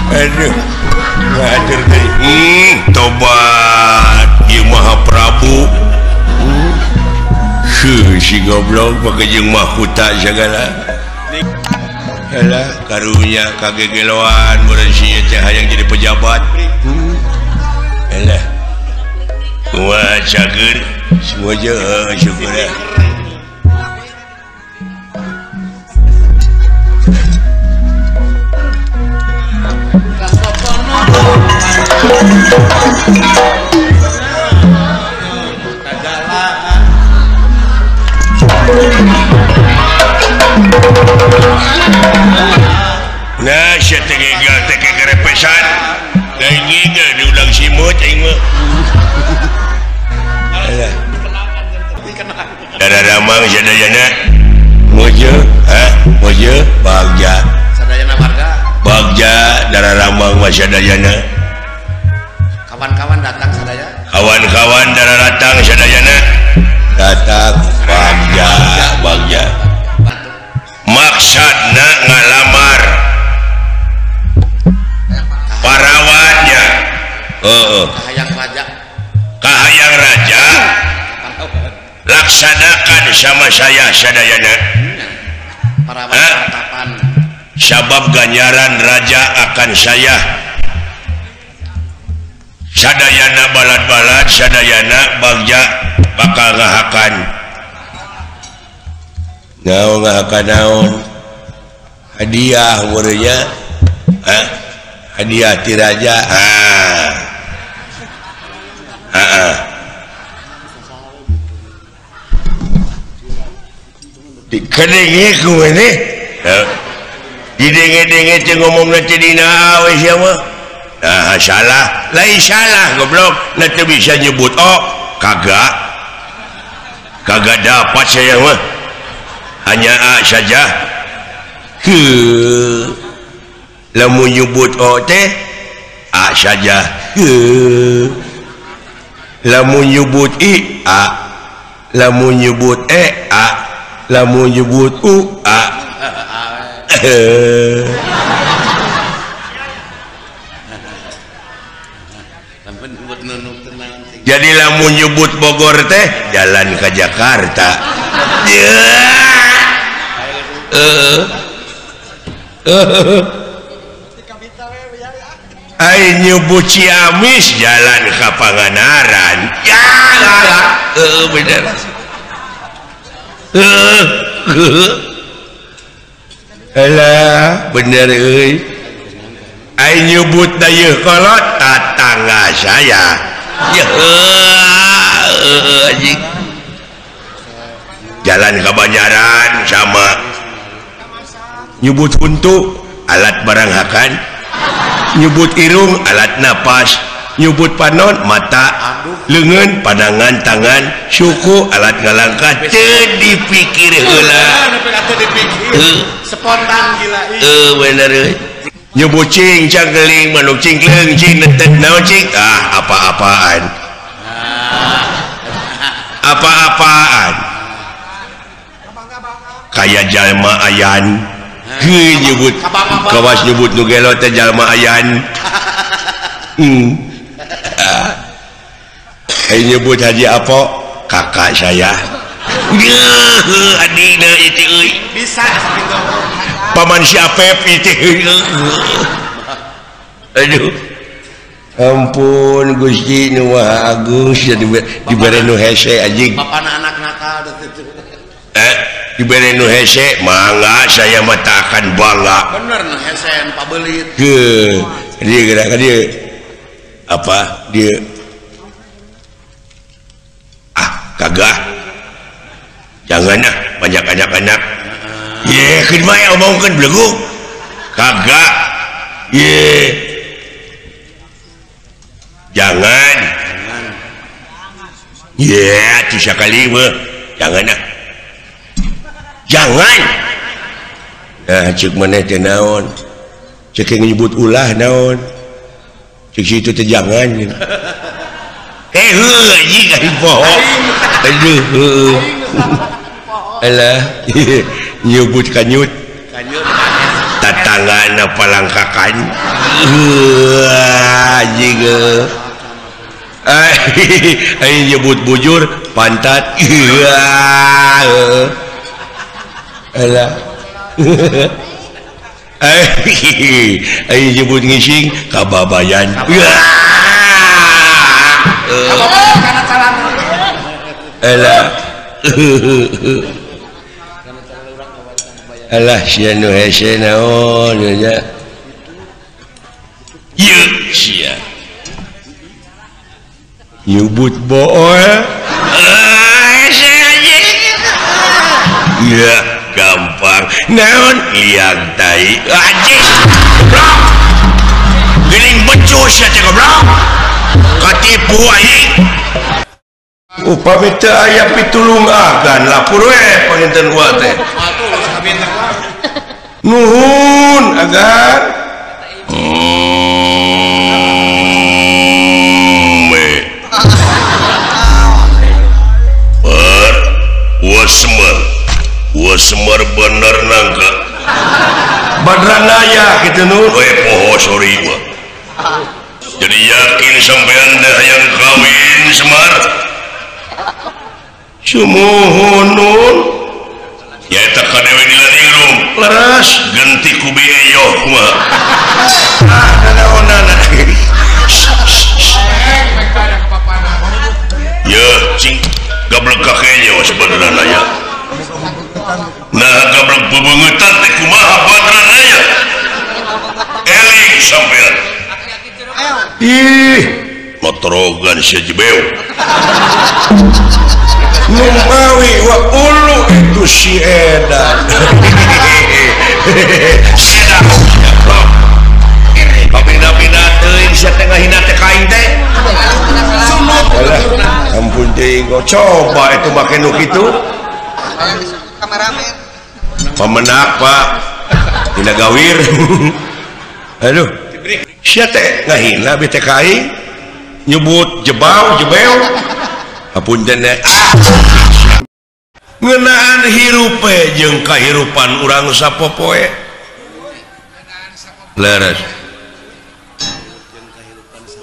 Aduh ngatur teh tobat ieu Maha Prabu heuh si goblok pake jeung mahkota sagala. Alah karunya kagegeloan meureun si ieu teh hayang jadi pejabat. Alah kumaha cager semua je syukur ah. Nah, sia teh gegal teh kerepesan. Lain gegal diulang simut aing mah. Alah. Dara ramang sadayana. Mojo, ha? Mojo bagja. Sadayana warga. Bagja dara ramang mah sadayana. Kawan-kawan datang sadaya. Kawan-kawan dara datang sadayana. Datang bagja, bagja. Maksudna ngalamar parawannya. Heeh. Kahayang raja. Kahayang raja. Laksanakan sama saya sadayana. Parawan tatapan. Sabab ganjaran raja akan saya. Sadayana balad-balad sadayana bagja bakal ngahakan. Naon ngahakan naon? Hadiah meureunnya. Hah? Hadiah ti raja. Ah. Heeh. Dikadenge ku maneh. Didenge-denge teh ngomongna teh dina we sia mah. Nah, salah, lain salah goblok, na teu bisa nyebut oh, kagak. Kagak dapat saya mah. Hanya A saja. Heuh. Lamun nyebut O teh A saja. Heuh. Lamun nyebut I A. Lamun nyebut E A. Lamun nyebut U A. Jadi lamun nyebut Bogor teh jalan ke Jakarta. Ai nyebut Ciamis jalan ke Pangandaran. Ya lah, bener. Alah, bener euy. Ai nyebut Dayeuhkolot tetangga saya. Ya, anjing. Jalan ke Banjaran sama nyebut huntu alat barang hakan, nyebut irung alat napas, nyebut panon mata, leungeun pandangan tangan, suku alat ngalangkah. Teu dipikir heula. Spontan gila. Bener euy. Nyebut cing cangkeling manuk cingkleung cing netet naon cing ah apa-apaan. Apa-apaan. Kaya jalma ayan. Heuh nyebut kawas nyebut nu gelo teh jalma ayan. Ai nyebut Haji Apo kakak saya. Heuh adina itu euy. Bisa gitu. Paman si Apep itu. Aduh. Ampun Gusti nu Maha Agung sia dibere nu hese anjing. Bapana anak nakal itu. Dibere nu hese mangga saya mah tak akan bangga. Bener nu hese nu pabelit. Heuh, dia gerak dia. Apa dia? Ah, kagak. Jangan ah, banyak anak-anak. Ye, keun bae omongkeun beleguk. Kagak. Ye. Jangan. Ye, atuh sakali mah. Jangan ah. Jangan. Nah, ceuk maneh teh naon? Ceuk nyebut ulah naon? Ceuk situ teh jangan. Eh, heuh anjing aing poho. Aduh, heuh. Alah, nyebut kanyut. Kanyut. Tangan palangkakan anjing aing nyebut bujur pantat alah aing nyebut ngising kababayan alah alah sia nu hese naon nya ieu sia nyebut bool hese anjing ya gampang naon liang tai anjing goblok geuning becus sia teh goblok katipu aing upami teu aya pitulung agan lapur we panginten gua teh nuhun agan ber semar bener nangka badranaya kitu nu we poho sorry gua jadi yakin sampean teh hayang kawin Semar sumuhun nun nyaeta ka dewe dilaningrum leres genti ku beyo kumaha ah nanaonana ye cing gablek ka kenyo sebenarna aya nah gablek bebeungetan teh kumaha badranaya eling sampean ih motorogan sia jebeu numawi wa ulu itu si edan si edan papina-pina teuing sia teh ngahina teh ka aing teh ampun teuing coba itu make nu kitu kameramen pamenak Pak tina gawir aduh sia teh ngahina bi teh ka aing nyebut jebau jebeu apunten ngeunaan hirupe jeung kahirupan urang sapopoe leres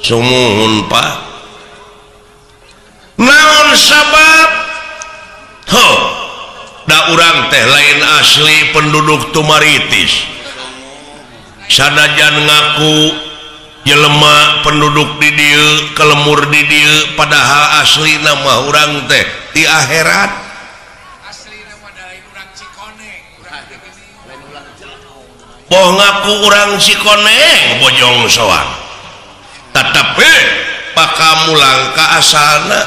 sumuhun Pak naon sabab ho da urang teh lain asli penduduk Tumaritis sanajan ngaku jelema penduduk di dieu kelemur di dieu padahal asli nama urang teh di akhirat asli nama lain urang Cikoneng boh ngaku urang Cikoneng bojong soang tetapi pakamulang ka asalna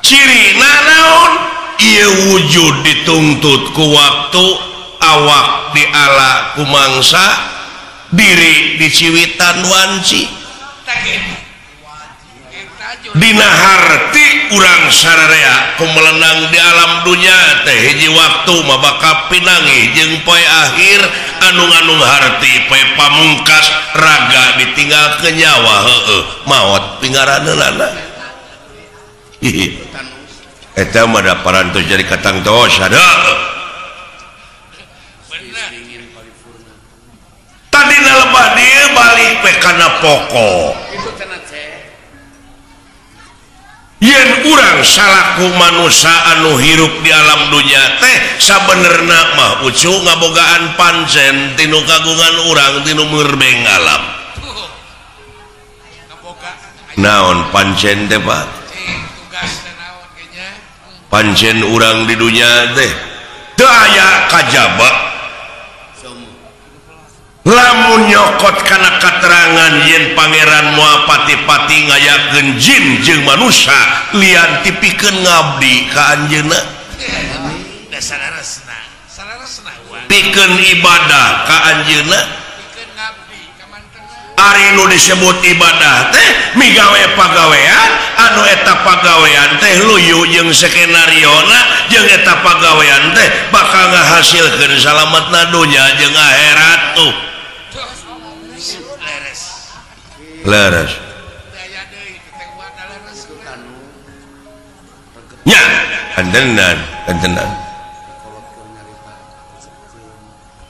cirina naon ieu wujud dituntut ku waktu awak diala ku mangsa diri diciwitan wanci dina harti urang sararea kumelenang di alam dunya teh hiji waktu mah bakal pinangi jeung poe akhir anu-anu harti poe pamungkas raga ditinggal ke nyawa heueuh maot pingaraneunana eta mah da parantos jadi katangtos heueuh tadi lebah dia balik pe kana pokok yen urang salaku manusia anu hirup di alam dunya teh sabenerna mah ucu ngabogaan pancen tinu kagungan urang tinu merbeng alam naon pancen teh Pak pancen urang di dunya teh teu aya kajaba lamun nyokot kana katerangan yen pangeran moal pati-pati ngayakeun jin jeung manusia lian tipikeun ngabdi ka anjeunna pikeun ibadah ka anjeunna ari nu disebut ibadah teh migawe pagawean anu eta pagawean teh luyu jeung skenariona jeung eta pagawean teh bakal ngahasilkeun salametna dunya jeung akhirat tuh leres nya kantenan kantenan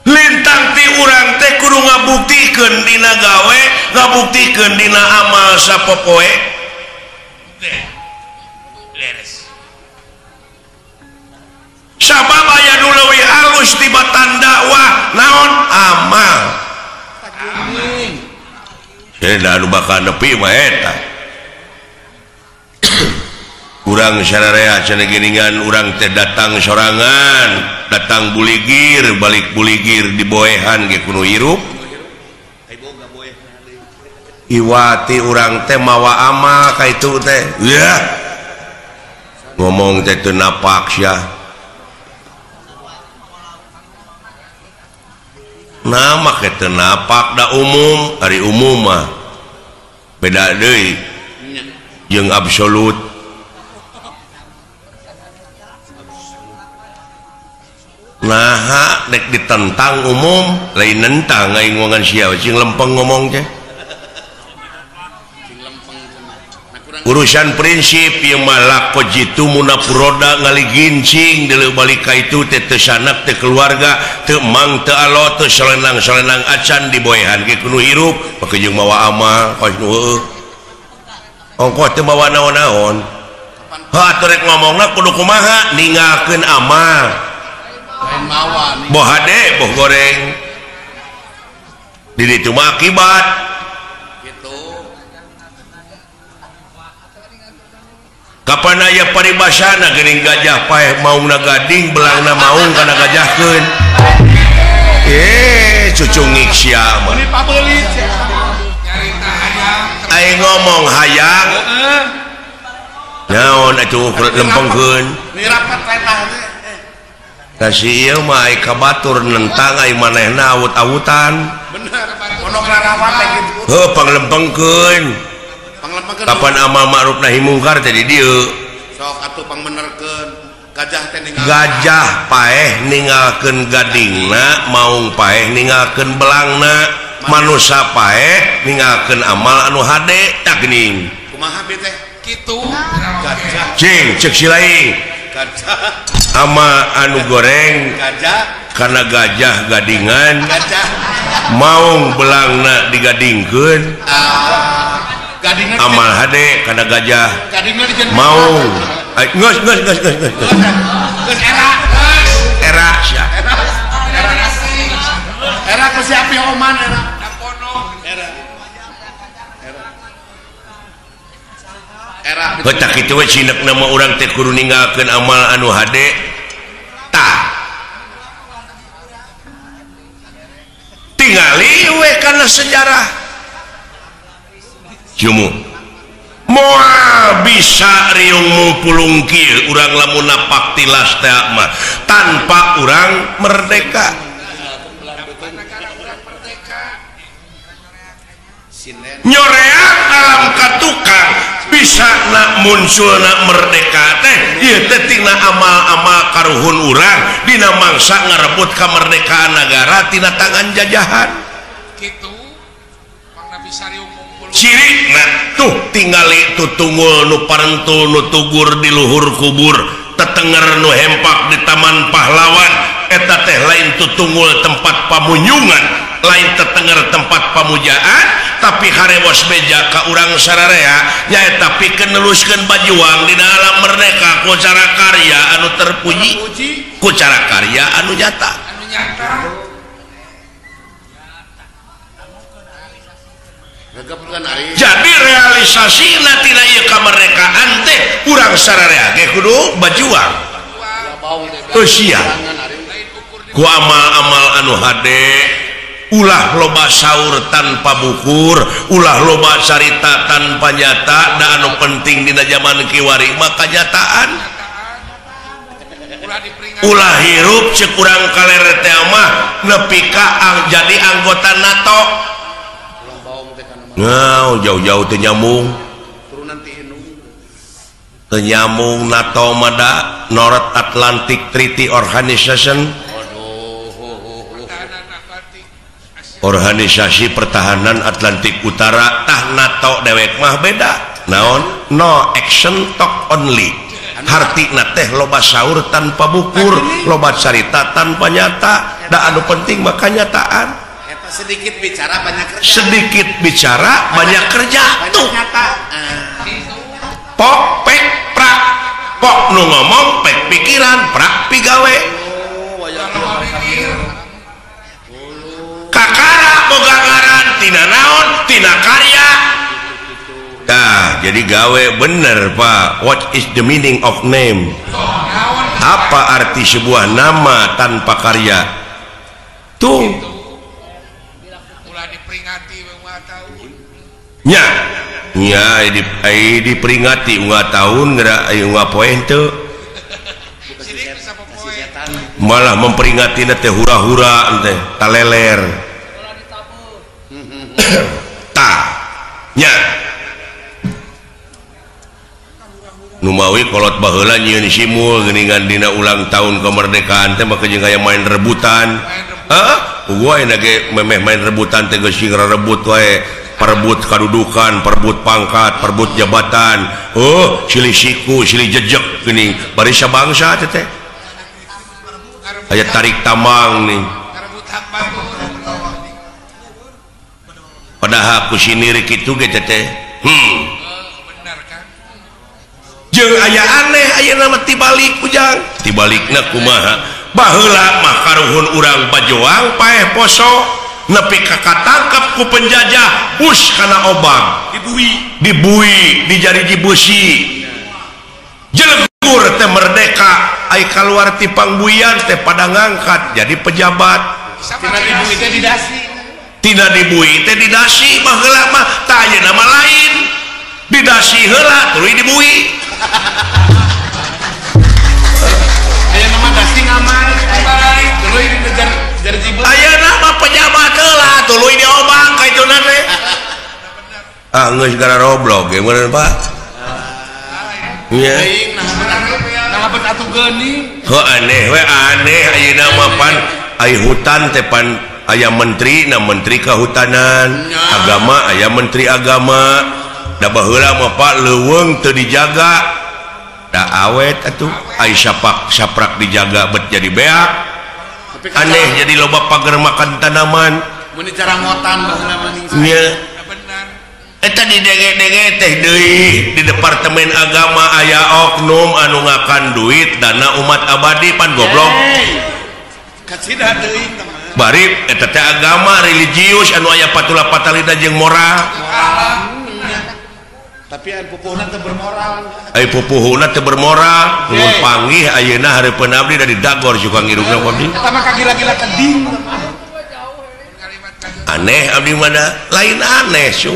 lintang ngabuktikeun dina amal sapopoe leres sabab aya nu leuwih alus tibatan dakwah naon amal da anu bakal nepi mah eta urang sararea cenah geuningan urang teh datang sorangan datang buligir balik buligir diboehan ge kudu hirup iwati urang teh mawa amal ka itu teh yeuh ngomong teh teu napak sia nah make teu napak da umum ari umum mah beda deui jeung absolut nah dek ditentang umum lain nentang aing ngomongan sia cing lempeng ngomong teh urusan prinsip ieu mah lako jitu munafuroda ngaligincing deuleu balik ka itu teh teu sanak teu keluarga teu mang teu alo teu solenang-solenang acan diboehan ge kudu hirup make jeung mawa amal kos nu heueuh ongkoh teu mawa naon-naon heuh atuh rek ngomongna kudu kumaha ninggalkeun amal boh hade boh goreng di ditu mah akibat gitu. Kapan aya paribasana geuning gajah paeh maungna gading belangna maung kana gajahkeun cucungik sia mah aing ngomong hayang naon atuh lempengkeun kasih ieu mah ai ka batur nentang ai manehna awut-awutan bener pondok larawat teh kitu heuh panglempengkeun kapan amal ma'ruf nahi mungkar teh di dieu sok atuh pangbenerkeun gajah teh ninggal gajah paeh ninggalkeun gadingna maung paeh ninggalkeun belangna manusa paeh ninggalkeun amal anu hade tah geuning kumaha bi teh kitu gajah cing ceuk si laing gajah ama anu goreng gajah karena gajah gadingan gajah maung belangna digadingkeun amal hade karena gajah maung geus geus geus geus geus era era sia era ku si api oman era era era Petak kitu we cinekna mah urang teh kudu ninggalkeun amal anu hade tah tingali we kana sejarah jumu moal bisa riung pulungkir urang lamun napak tilas teh mah tanpa urang merdeka nyoreang alam katukang bisa nak muncul nak merdeka teh ieu teh tina amal-amal karuhun urang dina mangsa ngarebut kemerdekaan negara tina tangan jajahan kitu pangna bisa riung ciri nah tuh tingali tutungul nu parentul nu tugur di luhur kubur tetenger nu hempak di taman pahlawan eta teh lain tutungul tempat pamunyungan lain tetenger tempat pamujaan tapi harewos beja ka urang sararea nyaeta pikeun neluskeun bajuang dina alam merdeka ku cara karya anu terpuji ku cara karya anu nyata. Jadi realisasi tina ieu kamerdekaan teh urang sararea ge kudu bajuang eusia ku amal-amal anu hade ulah loba saur tanpa bukur ulah loba carita tanpa nyata da anu penting dina zaman kiwari mah kanyataan ulah hirup ceuk urang kaler teh mah nepi ka jadi anggota NATO. Nah, jauh-jauh teu nyambung teu nyambung NATO mah da North Atlantic Treaty Organization, Organisasi Pertahanan Atlantik Utara. Tah NATO dewek mah beda naon, no action talk only. Hartina teh loba saur tanpa bukur, loba carita tanpa nyata, da anu penting mah kanyataan. Sedikit bicara banyak kerja. Sedikit bicara banyak kerja. Banyak tuh. Nyata. Pok pek prak. Pok nu ngomong pek pikiran prak pigawe. Kakara boga ngaran tina naon tina karya. Tah, jadi gawe bener Pak. What is the meaning of name? Apa arti sebuah nama tanpa karya? Tuh. Nya, nya diperingati unggal tahun geura unggal poe henteu. Malah memperingati teh hura-hura teh taleler. Ta, nya. Numawi kolot baheula nyieun simul geuningan dina ulang tahun kemerdekaan teh maka jeung aya main rebutan. Heeh, gua ayeuna ge memeh main rebutan teh geus sing rebut wae. Perebut kadudukan, perebut pangkat, perebut jabatan. Oh, silih siku, silih jejek geuning bari sabangsa teh teh. Aya tarik tamang nih. Padahal ku sinir kitu ge teh teh. Jeung aya aneh ayeuna mah tibalik ujang. Tibalikna kumaha? Baheula mah karuhun urang bajoang paeh poso. Nepi ka katangkep ku penjajah bus kana obang dibui dijariji beusi jelegur teh merdeka ai kaluar ti pangbuian teh pada ngangkat jadi pejabat tina dibui teh didasi tina dibui teh didasi baheula mah tah ayeuna mah lain didasi heula tuluy dibui ayeuna mah dasi ngaman baik tuluy dinejar ayeuna mah pejabat heula tuluy diobang ka ituna teh. Ah geus gara roblok ge meureun Pak. Nya. Nah bet atuh geuning. Heuh aneh we aneh ayeuna mah pan ai hutan teh pan aya menteri na menteri kehutanan, agama aya menteri agama. Da baheula mah Pak leuweung teu dijaga. Da awet atuh ai sapak saprak dijaga bet jadi beak. Aneh jadi loba pagar makan tanaman mun dicarangotan baheula mah nya eta didenge-denge teh deui di departemen agama aya oknum anu ngakan duit dana umat abadi pan goblok kacida deui bari eta teh agama religius anu aya patula patalina jeung moral tapi ai pupuhna teu bermoral ai pupuhna teu bermoral mun panggih ayeuna hareupeun abdi da didagor suka ngirungna ku abdi eta mah kagila-gila keding aneh abdi mana lain aneh su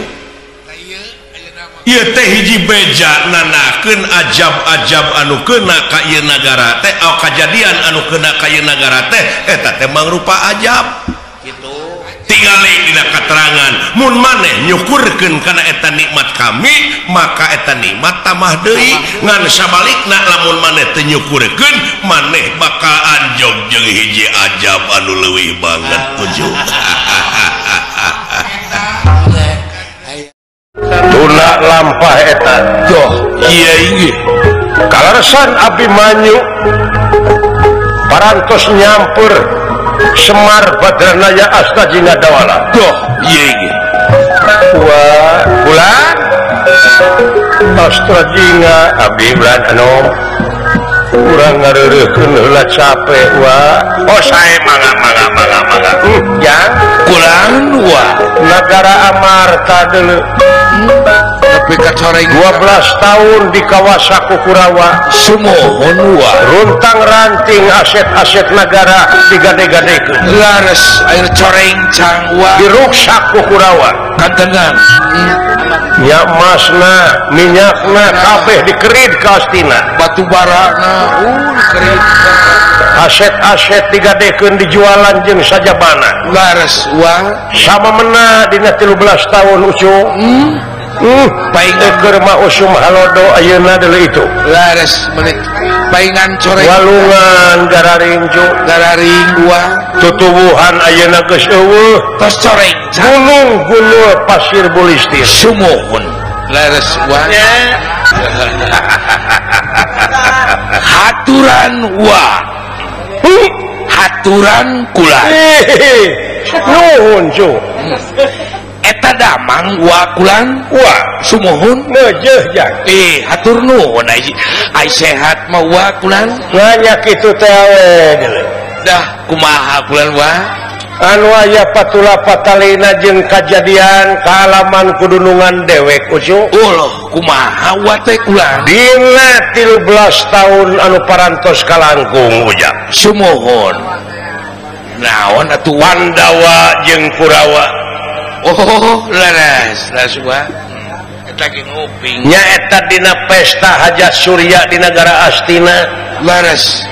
ieu teh hiji beja nanakeun ajab-ajab anu keuna ka ieu nagara teh au kajadian anu keuna ka ieu nagara teh eta teh mangrupa ajab kitu tingali dina katerangan mun maneh nyukurkeun kana eta nikmat kami maka eta nikmat tambah deui ngan sabalikna lamun maneh teu nyukurkeun maneh bakal anjog jeung hiji ajab anu leuwih banget tujuh. Tuna lampah eta doh ieu ieu kaleresan Abimanyu parantos nyampur Semar Badranaya Asta Jingadawala doh ieu ieu wah bulan Astra Jinga abdi bulan anu urang ngareureukkeun heula capek wah oh sae mangga mangga mangga mangga ya kurang dua nagara Amarta deuleu tapi kacoreng 12 tahun di kawasa Kukurawa sumuhun wa runtang ranting aset-aset nagara digade-gadekeun lares air coreng cang wa diruksak Kukurawa kantengan nya emasna minyakna kabeh dikerid ka Astina batu barana dikerid aset-aset digadekeun dijualan jeung sajabana lares wa sama mena dina 13 tahun ucu paingan keur mah usum halodo ayeuna deuleu itu lares menik paingan coreng walungan gararing cu gararing wa tutuwuhan ayeuna geus eueuh tos coreng gunung-gunung pasir bulistir sumuhun lares wa haturan wa haturan kula. Nuhun cu. Eta damang wa kulan wa sumuhun neujeuh jang. Hatur nuhun ai sehat mah wa kulan. Nanya kitu teh we deuleu. Dah kumaha kulan wa? Anu aya patula patalina jeung kajadian kaalaman kudunungan dewek ucu. Uloh kumaha wa teh kulan? Dina 13 tahun anu parantos kalangkung ujang. Sumuhun. Naon atuh Pandawa jeung Kurawa. Oh, leres, leres wa. Eta ge nguping. Nya eta dina pesta hajat Surya di negara Astina. Leres.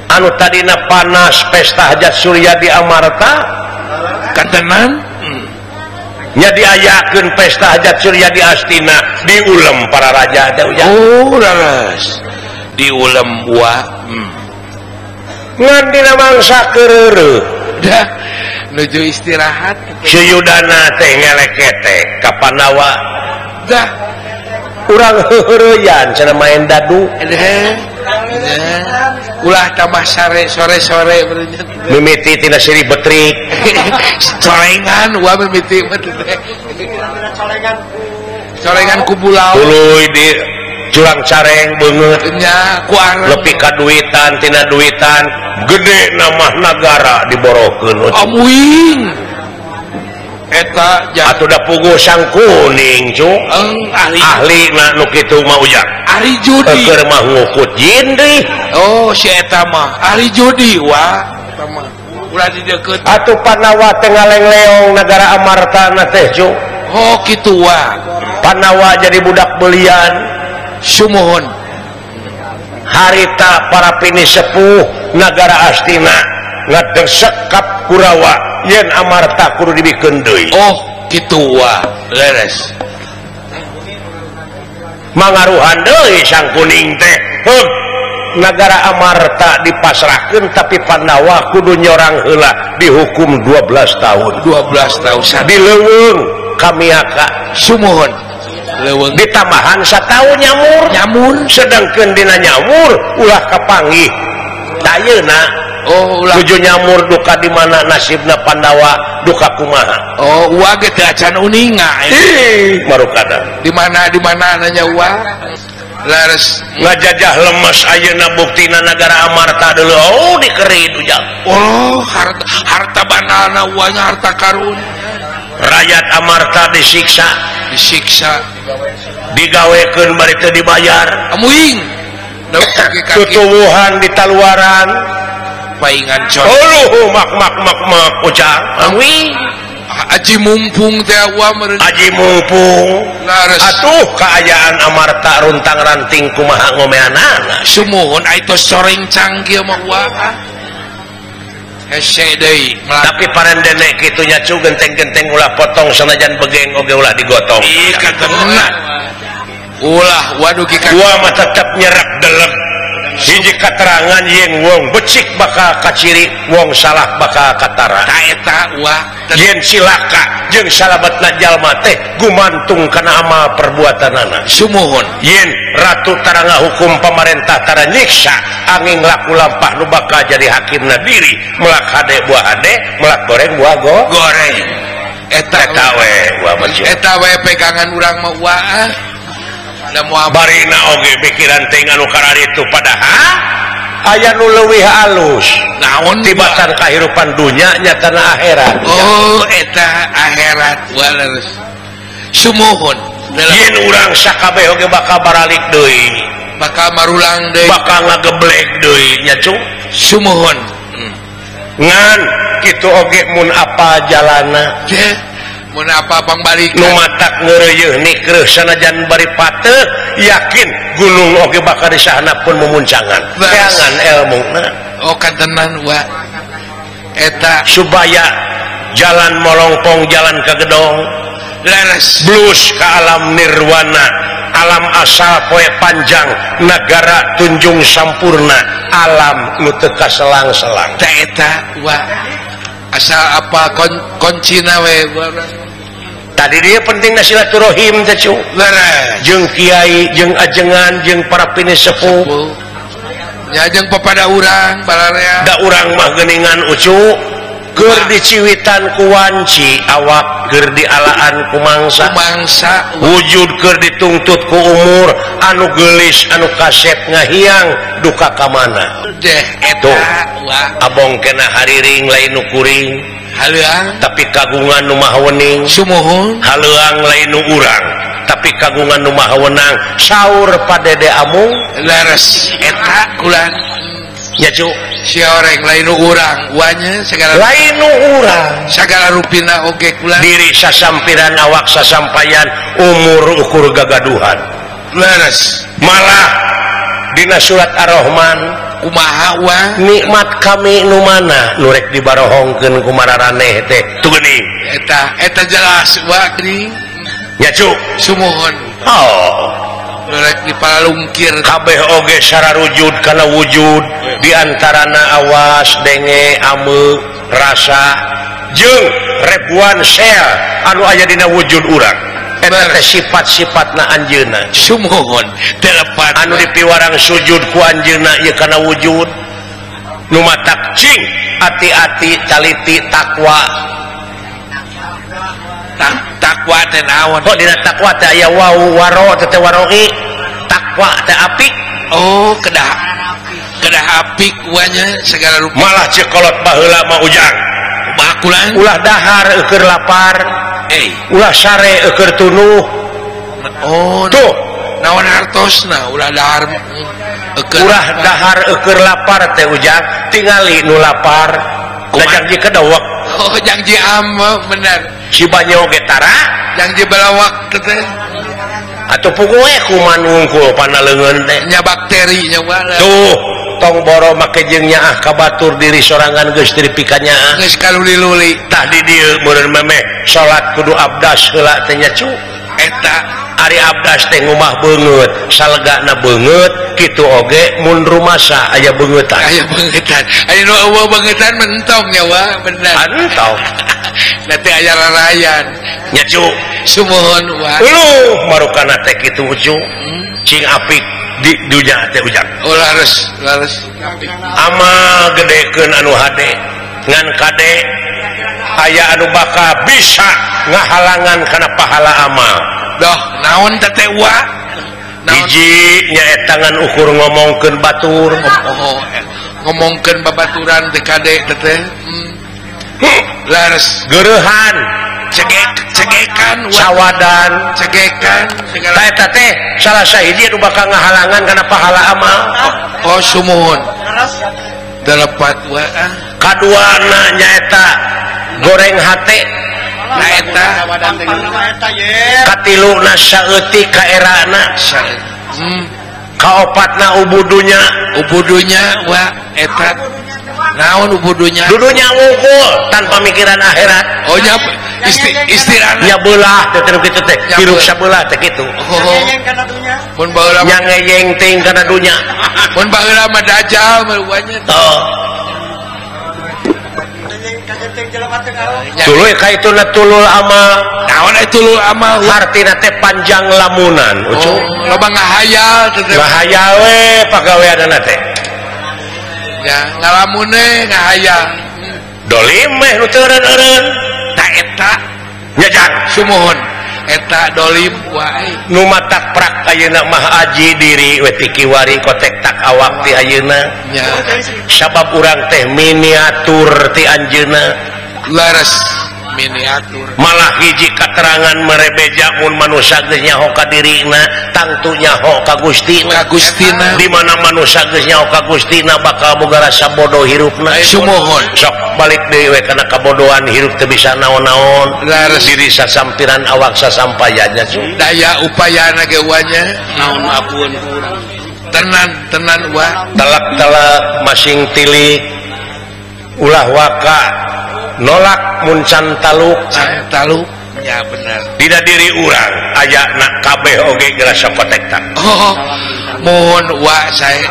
Anu tadina panas pesta hajat Surya di Amarta kantenan nya diayakeun pesta hajat Surya di Astina diulem para raja teh ujang. Oh, leres. Diulem wa. Ngan dina mangsa keureureut. Dah nuju istirahat. Suyudana teh ngelekete ka Pandawa. Dah urang heuheureyan cenah main dadu. Ulah tambah sare sore-sore mimiti tina siri betrik corengan wa mimiti corengan ku bulau tuluy di curang careng beungeut nya ku areng lepi ka duitan tina duitan gede nama nagara diborokeun amuing eta atuh da puguh sang kuning cu ahli na nu kitu mah ujang ahli judi keur mah ngukut jin deui. Oh si eta mah ahli judi wa eta mah ulah dideukeut atuh Pandawa teh ngalengleong nagara Amarta na teh cu. Oh kitu wa. Pandawa jadi budak belian. Sumuhun. Harita para pini sepuh nagara Astina ngadesek kap Kurawa yen Amarta kudu dibikeun deui. Oh kitu wa leres. Mangaruhan deui sang kuning teh. Heug nagara Amarta dipasrahkeun tapi Pandawa kudu nyorang heula dihukum 12 tahun. 12 tahun di leuweung kamiaka. Sumuhun. Leuweung ditambahan sataun nyamur. Nyamur sedangkeun dina nyamur ulah kapanggih. Ayeuna oh ulah tuju nyamur duka di mana nasibna Pandawa duka kumaha. Oh uwa ge teu acan uninga. Ih marukada. Di mana nanya uwa? Leres ngajajah lemes ayeuna buktina nagara Amarta deuleu. Oh dikerit ujang. Oh harta banalna uanya harta karun. Rakyat Amarta disiksa, disiksa digawekeun bari teu dibayar. Amuing. Tutuwuhan di taluaran paingan cor. Uluh mak mak mak mak ujang. Amuing. Aji mumpung teh wa meureun. Aji mumpung. Leres. Atuh kaayaan Amarta runtang ranting kumaha ngomeanana. Sumuhun ai tos coreng canggih mah wa. Hese deui. Tapi parendene kitu nya cu genteng-genteng ulah potong sanajan begeng oge ulah digotong. Ih katenan. Ulah waduh ki gua mah tetep nyerek deleg. Hiji katerangan yen wong becik bakal kaciri, wong salah bakal katara. Ta eta wa yen silaka jeung salametna jalma teh gumantung kana amal perbuatanana. Sumuhun. Yen ratu tara ngahukum pamarentah tara nyiksa angin laku lampah nu bakal jadi hakimna diri, melak hade buah hade, melak goreng buah goreng. Eta we wa eta we pegangan urang mah wa. Barina oge pikiran teh anu kararitu padahal aya nu leuwih alus naon tibatan kahirupan dunya nyatana akhirat. Oh eta akhirat waleres. Sumuhun. Yen urang sakabeh oge bakal baralik deui, bakal marulang deui, bakal ngageblek deui nya cu. Sumuhun. Ngan kitu oge mun apa jalana mun apa pangbalikan nu matak ngeureuyeuh nikreuh sanajan bari pateuh yakin gunung oge bakal disahana pun mumuncangan keangan elmuna. Oh kantenan wa eta supaya jalan molongpong jalan ke gedong leres blues ke alam nirwana alam asal poe panjang nagara tunjung sampurna alam nu teu kaselang-selang. Ta eta wa asal apa koncina we. Tadi dia penting silaturahim teh cu. Leres. Jeung kiai, jeung ajengan, jeung para pini sepuh. Nya jeung papada urang balarea. Da urang mah geuningan ucu. Keur diciwitan ku wanci awak keur dialaan ku mangsa mangsa wujud keur dituntut ku umur anu geulis anu kasep ngahiang duka ka mana deh eta abong kena hariring lain nu kuring haleuang tapi kagungan nu maha wening sumuhun haleuang lain nu urang tapi kagungan nu maha wenang saur padede amung leres eta kulan nya cu si oreng lain nu urang wanya segala lain nu urang segala rupina oge kulan diri sasampiran awak sasampayan umur ukur gagaduhan leres malah dina surat Ar-Rahman kumaha wa nikmat kami nu mana nu rek dibarohongkeun ku mararaneh teh tuh geuning eta eta jelas wa geuning nya cu sumuhun oh rek dipalalungkir kabeh oge sararujud kana wujud diantarana awas denge ame rasa jeung ribuan sel anu aya dina wujud urang eta teh sifat-sifatna anjeunna sumuhun telepat anu dipiwarang sujud ku anjeunna ieu kana wujud nu matak cing ati-ati caliti takwa takwa teh naon kok dina takwa teh aya wau waro teh waroi takwa teh apik oh kedah kedah apik wanya segala rupa malah cekolot baheula mah ujang bakulan ulah dahar eueur lapar ulah sare eueur tunuh oh tuh naon hartosna ulah dahar ulah dahar eueur lapar teh ujang tingali nu lapar janji kedewek oh janji ame bener si banyo ge tara janji balawak teh atuh puguh kuman wungkul pana leungeun teh nya bakteri nya tuh tong boro make jeung nyaah ka batur diri sorangan geus diripikan nyaah geus kaluli-luli tah di dieu meureun memeh salat kudu abdas heula teh nya cu eta ari abdas teh ngumah beungeut salegana beungeut kitu oge mun rumasa aya beungeutan aya beungeutan aya nu eueuh beungeutan mentong nya wa bener entong nanti aya rarayan nya cu sumuhun wa uluh marukana teh kitu cu cing apik di dunya teh ujang oh lares lares amal gedekeun anu hade ngan kade aya anu bakal bisa ngahalangan kana pahala amal doh naon teh wa hiji nyaeta ngan ukur ngomongkeun batur oh, ngomongkeun babaturan teh kade teh lares geureuhan cegek cegekan sawadan cegekan segala eta teh salah sahiji anu bakal ngahalangan kana pahala amal oh sumuhun delepat wa kaduana nyaeta goreng hate na eta katiluna saeutik kaerana kaopatna ubudunya ubudunya wa eta naon ubudunya dudunya wungkul tanpa mikiran akhirat oh nya istirahat nya beulah teh kitu teh hirup sabelah teh kitu oh mun baheula nya ngeyeng ting kana dunya mun baheula mah dajjal mah wanya oh tuluy ka itu na tulul amal naon eta tulul amal hartina teh panjang lamunan ucu loba ngahayal teh ngahayal we pagaweanana teh ya ngalamune ngahayal dolim meh nu teu eureun-eureun ta eta nya jang sumuhun eta dolim wae nu matak prak ayeuna mah aji diri we ti kiwari kotek tak awak ti ayeuna nya sabab urang teh miniatur ti anjeunna leres miniatur malah hiji katerangan merebeja mun manusia geus nyaho ka dirina tangtu nyaho ka Gustina ka Gustina di mana manusia geus nyaho ka Gustina bakal boga rasa bodoh hirupna sumuhun sok balik deui we kana kabodohan hirup teu bisa naon-naon leres diri sasampiran awak sasampayan nya daya upayana ge wanya naon apueun ku urang tenan tenan wa telak-telak masing tilik ulah waka nolak mun can taluk taluk ya benar dina diri urang aya nak kabeh oge gerasa kotektak oh mohon wa saya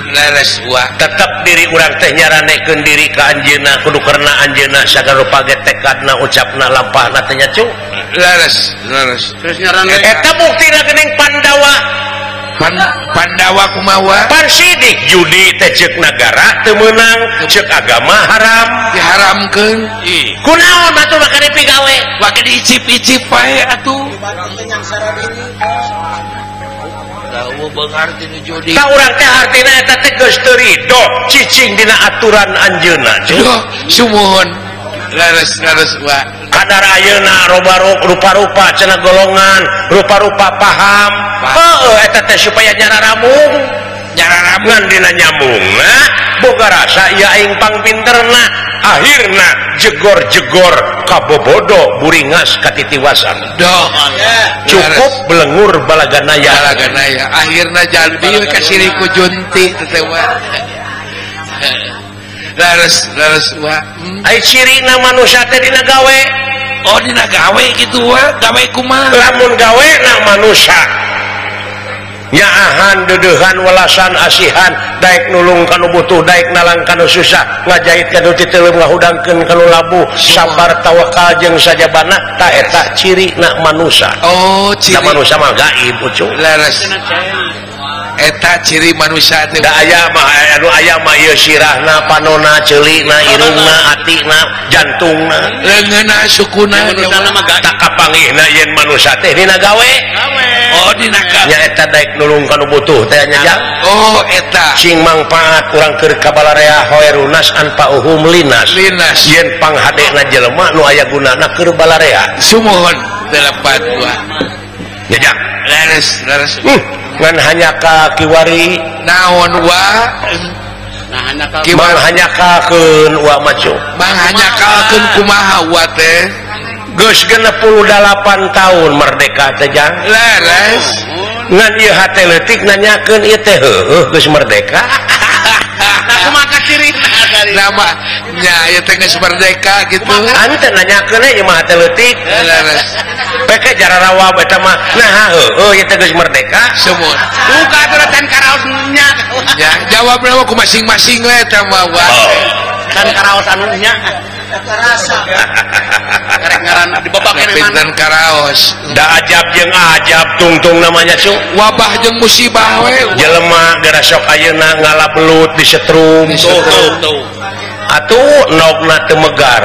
leres wa tetep diri urang teh nyaranekeun diri ka anjeunna kudu karena anjeunna sagala rupa ge tekadna ucapna lampahna teh nya cu leres leres terus nyarane eta buktina geuning Pandawa Pandawa kumawa Parsidik judi teh ceuk nagara teu meunang ceuk agama haram diharamkeun kunaon batur make dipigawe make diicip-icip bae atuh tahu beungar tinu judi ta urang teh hartina eta teh geus teu rido cicing dina aturan anjeunna sumuhun leres-leres wa kadar ayeuna rupa-rupa cenah golongan rupa-rupa paham heueuh eta teh supaya nyararamung nyararamung dina nyambungna boga rasa ieu aing pangpinterna akhirna jegor-jegor kabobodo buringas katitiwasan doh cukup belengur balaganaya balaganaya akhirna jadi ka siriku junti teh wa leres leres wa ai cirina manusia teh dina gawe oh dina gawe kitu wa gawe kumaha lamun gawe na manusia nyaahan deudeuhan welasan asihan daek nulung kanu butuh daek nalang kanu susah ngajahit kanu titeuleum ngahudangkeun kanu labuh sabar tawakal jeung sajabana ta eta cirina manusia oh ciri manusia mah gaib ucu leres eta ciri manusia teh da aya mah anu aya mah ieu sirahna panona ceulina irungna atina jantungna leungeunna sukuna tak kapanggihna yen manusia teh dina gawe oh dina gawe nya eta daek nulung kanu butuh teh nya jang oh eta sing mangpaat urang keur kabalarea hoerunas anfa'uhum linas linas yen panghadena jelema nu aya gunana keur balarea sumuhun delapan dua nya jang leres leres ngan hanya ka kiwari naon wa mang hanyakalkeun wa macu mang hanyakalkeun kumaha wa teh geus 68 tahun merdeka teh jang leres ngan ieu hate leutik nanyakeun ieu teh heueuh geus merdeka nah kumaha cirina nama nya ieu teh geus merdeka kitu henteu nanyakeun ieu mah hate leutik leres peke jararawa eta mah nah heueuh ieu teh geus merdeka sumur duka atuh can karaos nya nya jawabna mah ku masing-masing we eta mah wa can karaos anu nya rasa karek ngaran dibabakeun pinten karaos da ajab jeung ajab tungtung namanya cu wabah jeung musibah we jelema geura sok ayeuna ngalabelut di setrum tuh atuh nogna teu megar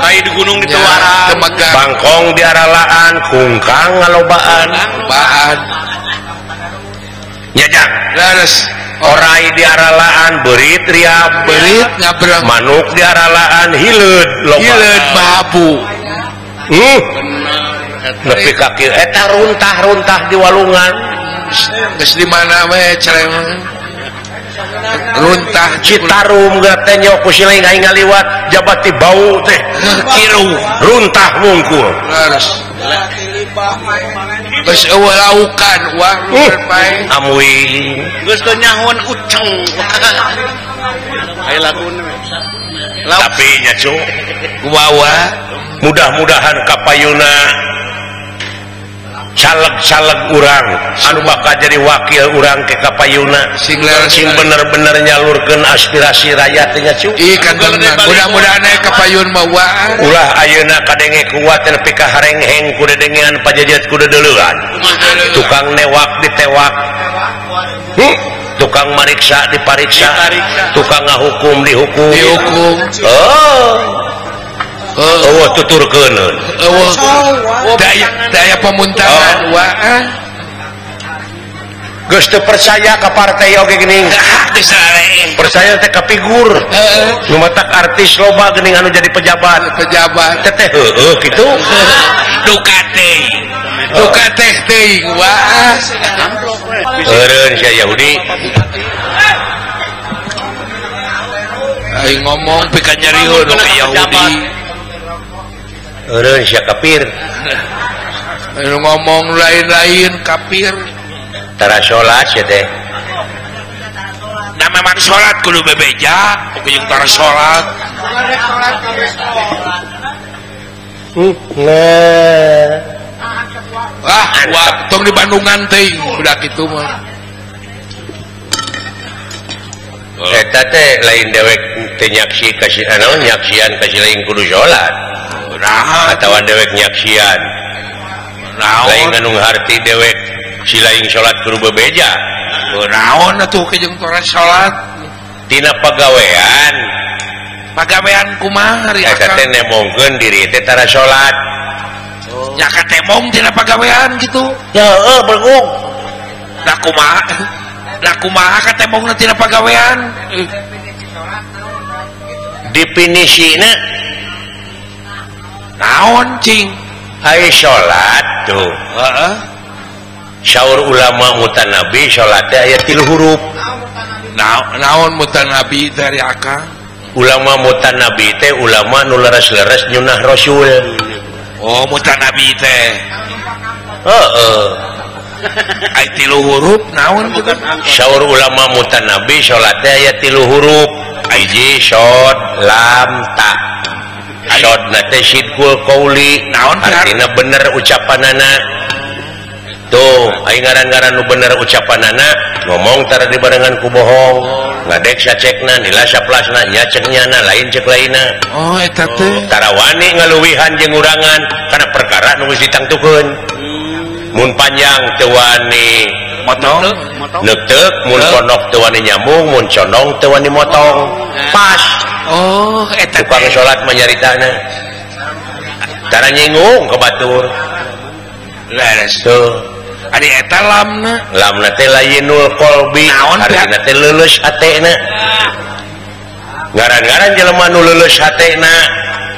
kayak di gunung di Tuaran bangkong di aralaan kungkang ngalobaan baan nya jang leres orai di aralaan beurit riap beurit ngabrang manuk di aralaan hileud loba hileud mahabu nepi ka kieu eta runtah-runtah di walungan geus di mana we cereng runtah Citarum geus teh nyok ku siling aing ngaliwat jabati bau teh kiru runtah mungkul leres geus eueuh laukan wah pae amuy geus teu nyahoan uceng aya laguna tapi nya cu kumaha mudah-mudahan kapayuna caleg-caleg urang anu bakal jadi wakil urang ke kapayuna sing bener-bener nyalurkeun aspirasi rakyat nya cu ih kantenan mudah-mudahan aya kapayun mah wa ulah ayeuna kadenge kuat nepi ka harengheng ku dedengean pajajet ku dedeleuan tukang newak ditewak tukang mariksa dipariksa tukang ngahukum dihukum dihukum oh eueuh tuturkeun eueuh daya pemuntahan wa geus teu percaya ka partai oge geuning geus sareng percaya teh ka figur nu matak artis loba geuning anu jadi pejabat pejabat teh heueuh kitu duka teh duka teh teuing wa eureun sia Yahudi aing ngomong pika nyariun ka Yahudi eureun sia kafir ngomong lain-lain kafir tara salat sia teh nah memang salat kudu bebeja oge jeung tara salat nah ah wah tong di Bandungan teuing budak kitu mah eta teh lain dewek teh nyaksi kasih naon nyaksian kasih lain kudu salat nah atawa dewek nyaksian naon lain anu harti dewek Si lain salat kudu bebeja. Naon atuh jeung tora salat? Tina pagawean. Pagawean kumaha ari akang? Eta teh nemongkeun diri teh tara salat. Nya katemong tina pagawean kitu. Ya heueuh begung. Da kumaha? Da kumaha katemongna tina pagawean? Definisina naon cing? Ai salat tuh. Heeh. Saur ulama mutanabi salat teh aya 3 huruf. Naon mutanabi dari akang? Ulama mutanabi teh ulama nu leres-leres nyunah Rasul. Oh, mutanabi teh. Heeh. Ai 3 huruf naon kitu? Saur ulama mutanabi salat teh aya 3 huruf. Hiji shod lam ta. Shod na teh sidqul qauli, naon artina bener ucapanana. Tuh, ai ngaran-ngaran nu bener ucapanana ngomong tara dibarengan ku bohong. Ngadek sacekna, nila saplasna, nya cek nyana, lain cek lainna. Oh, eta teh. Tara wani ngaluwihan jeung ngurangan kana perkara nu geus ditangtukeun. Mun panjang teu wani motong, neuteuk, mun pondok teu wani nyambung, mun condong teu wani motong. Pas. Oh, eta tukang salat mah nyaritana. Tara nyinggung ka batur. Leres. Tuh. Ari eta lamna. Lamna teh layinul qalbi, artina teh leuleus hatena. Ngaran-ngaran jelema nu leuleus hatena,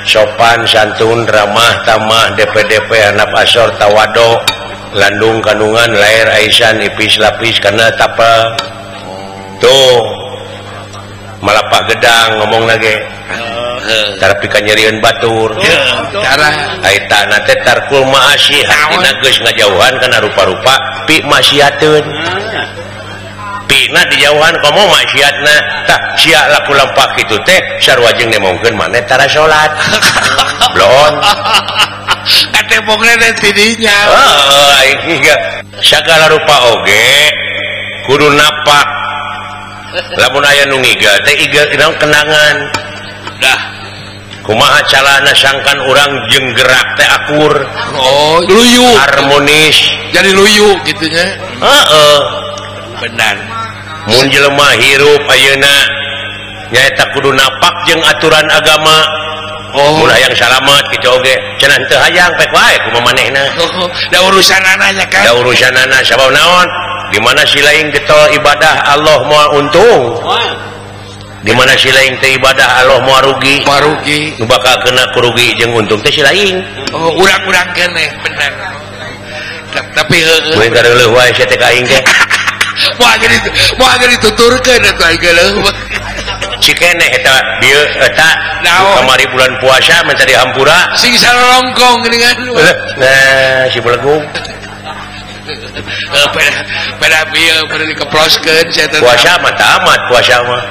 sopan santun, ramah tamah, DPDP hanap asor tawado, landung kandungan, lair aisan, ipis lapis kana tapa. Tuh. Malapah gedang ngomong lagi. Tara pika nyerieun batur. Tara ai tana teh tarkul maasi, hatina geus ngajauhan kana rupa-rupa pi maksiateun. Pina dijauhan komo maksiatna. Tah sia laku lampah kitu teh sarua jeung nemongkeun maneh tara salat. Blon. Katemongna teh tidinya. Heeh, aing sagala rupa oge kudu napak. Lamun aya nu ngigel teh igel naon kenangan. Dah. Kumaha calana sangkan urang jeung gerak teh akur. Oh, luyu. Harmonis. Jadi luyu kitu nya. Heeh. Benar. Mun jelema hirup ayeuna nyaeta kudu napak jeung aturan agama. Oh, mun hayang salamet kitu oge cenah teu hayang pek wae kumaha manehna. Da urusanana nya kan. Da urusanana sabab naon? Di mana si lain getol ibadah Allah moal untung. Di mana si lain teh ibadah Allah moal rugi. Moal rugi. Nu bakal kena kurugi jeung untung teh si lain. Oh, urang-urang keneh bener. Tapi heueuh. Mun kareuleung wae sia teh ka aing teh. Moal geus dituturkeun atuh aing geuleuh. Cikeneh eta bieu eta kamari bulan puasa minta dihampura sing salongkong geuningan. Nah, si belegung. Pada bieu pada dikeploskeun sia teh. Puasa mah tamat puasa mah.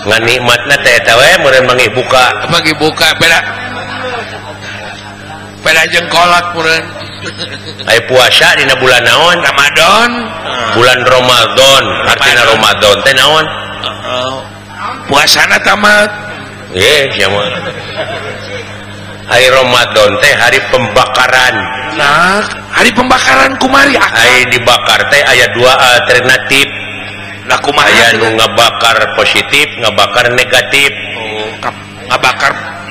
Ngan nikmatna teh eta we meureun manggih buka. Manggih buka pada pada jeung kolot meureun. Ai puasa dina bulan naon? Ramadan. Bulan Ramadan. Artina Ramadan teh naon? Puasana tamat. Ye, sia mah. Hari Ramadan teh hari pembakaran. Nah, hari pembakaran kumari ai dibakar teh aya dua alternatif. Lah kumaha? Aya nu ngabakar positif, ngabakar negatif. Oh,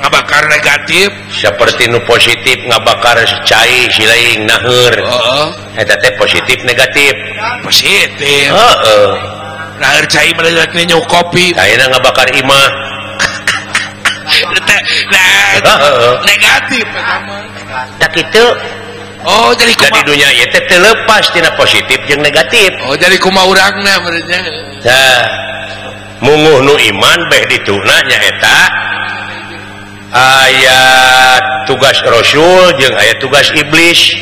ngabakar negatif. Seperti nu positif ngabakar cai si lain naheur. Heeh. Eta teh positif negatif. Positif. Heeh. Naheur cai mah nyu kopi. Ayeuna ngabakar imah. Nah, negatif eta mah. Tak kitu. Oh, jadi jadi dunia ieu teh teu lepas tina positif jeung negatif. Oh, jadi kumaha urangna meureunnya. Tah, munguh nu iman beh dituna nyaeta aya tugas rasul jeung aya tugas iblis.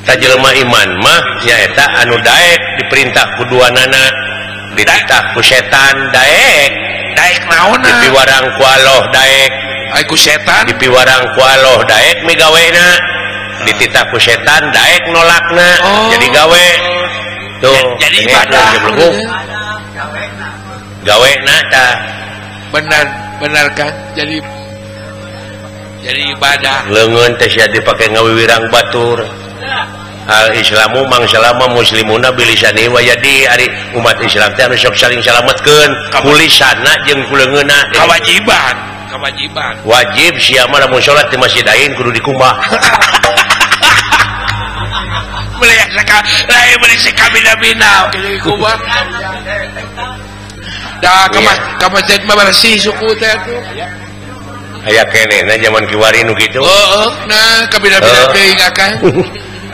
Tah jelema iman mah nyaeta anu daek diperintah ku duanana, dititah ku setan daek. Daek naonna? Dipiwarang ku Allah daek. Ai ku setan? Dipiwarang ku Allah daek migawena. Dititah ku setan daek nolakna. Oh. Jadi gawe tuh jadi ibadah gawe na ta benar benar kan jadi ibadah leungeun teh sia dipake ngawiwirang batur. Al Islamu mangsalama muslimuna bilisani wa yadi ari umat Islam teh anu sok saling salametkeun kulisana jeung kuleungeunna kewajiban kewajiban wajib sia mah lamun salat di masjid aing kudu dikumbah beli lain beli sakabina-bina kudu dikumbah da ka masjid mah bersih suku teh atuh aya keneh na zaman kiwari nu kitu heeh nah kabina-bina teuing akang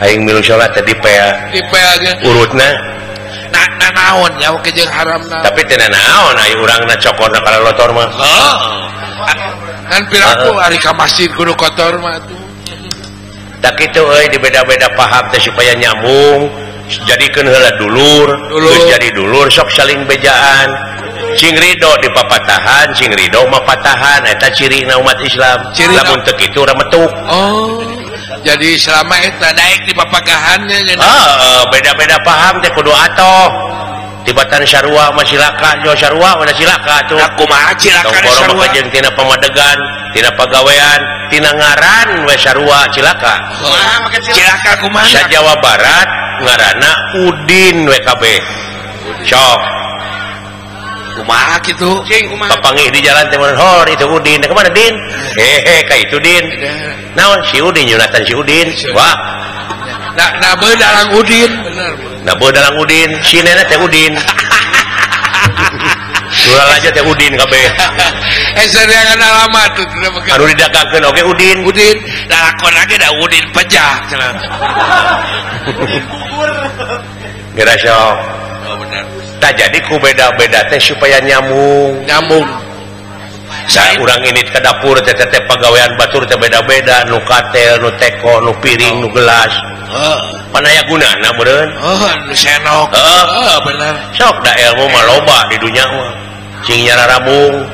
aing milu salat teh dipea dipea ge urutna na naon nya oke jeung haramna tapi teu naon ai urangna cokona kana lotor mah heeh kan piraku ari ka masjid kudu kotor mah atuh tak kitu euy di beda-beda paham teh supaya nyambung jadikeun heula dulur geus jadi dulur sok saling bejaan cing ridho di papatahan cing ridho mah patahan eta cirina umat Islam lamun teu kitu remetuk oh jadi selama eta naik di papagahannya beda-beda paham teh kudu atoh tibatan sarua mah silaka jo sarua mah silaka tuh kumaha cilaka sarua jeung tina pamadegan tina pagawean tina ngaran we sarua cilaka cilaka kumaha sa Jawa Barat ngaranna Udin WKB sok kumaha kitu papangih di jalan teh mun hor itu Udin da kemana Din hehe ka itu Din naon si Udin Yonatan si Udin wah nah bedalang Udin bener nah bedalang Udin si nenek teh Udin Jual aja teh Udin kabeh seriangan alamat tuh anu didagangkeun oge Udin Udin lalakon lagi da Udin pecah cenah geura sok oh bener tak jadi ku beda-beda teh supaya nyambung nyambung saya urang ini ke dapur teh teh pagawean batur teh beda-beda nu katel nu teko nu piring nu gelas pan aya gunana meureun nu senok heeh bener sok da ilmu mah loba di dunya mah cing nyararabung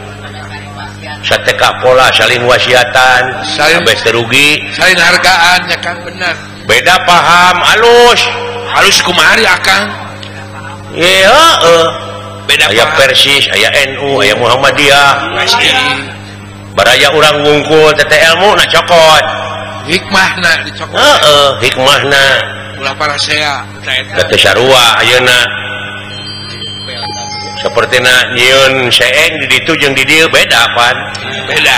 sateka pola saling wasiatan sampai terugi saling hargaan ya Kang bener beda paham alus halus kumaha akang iya beda aya Persis aya NU aya Muhammadiyah baraya urang wungkul teh ilmu na cokot hikmahna dicokot heeh hikmahna ulah parasea teh sarua ayeuna sapertina nyieun seeng di ditu jeung di dieu beda pan beda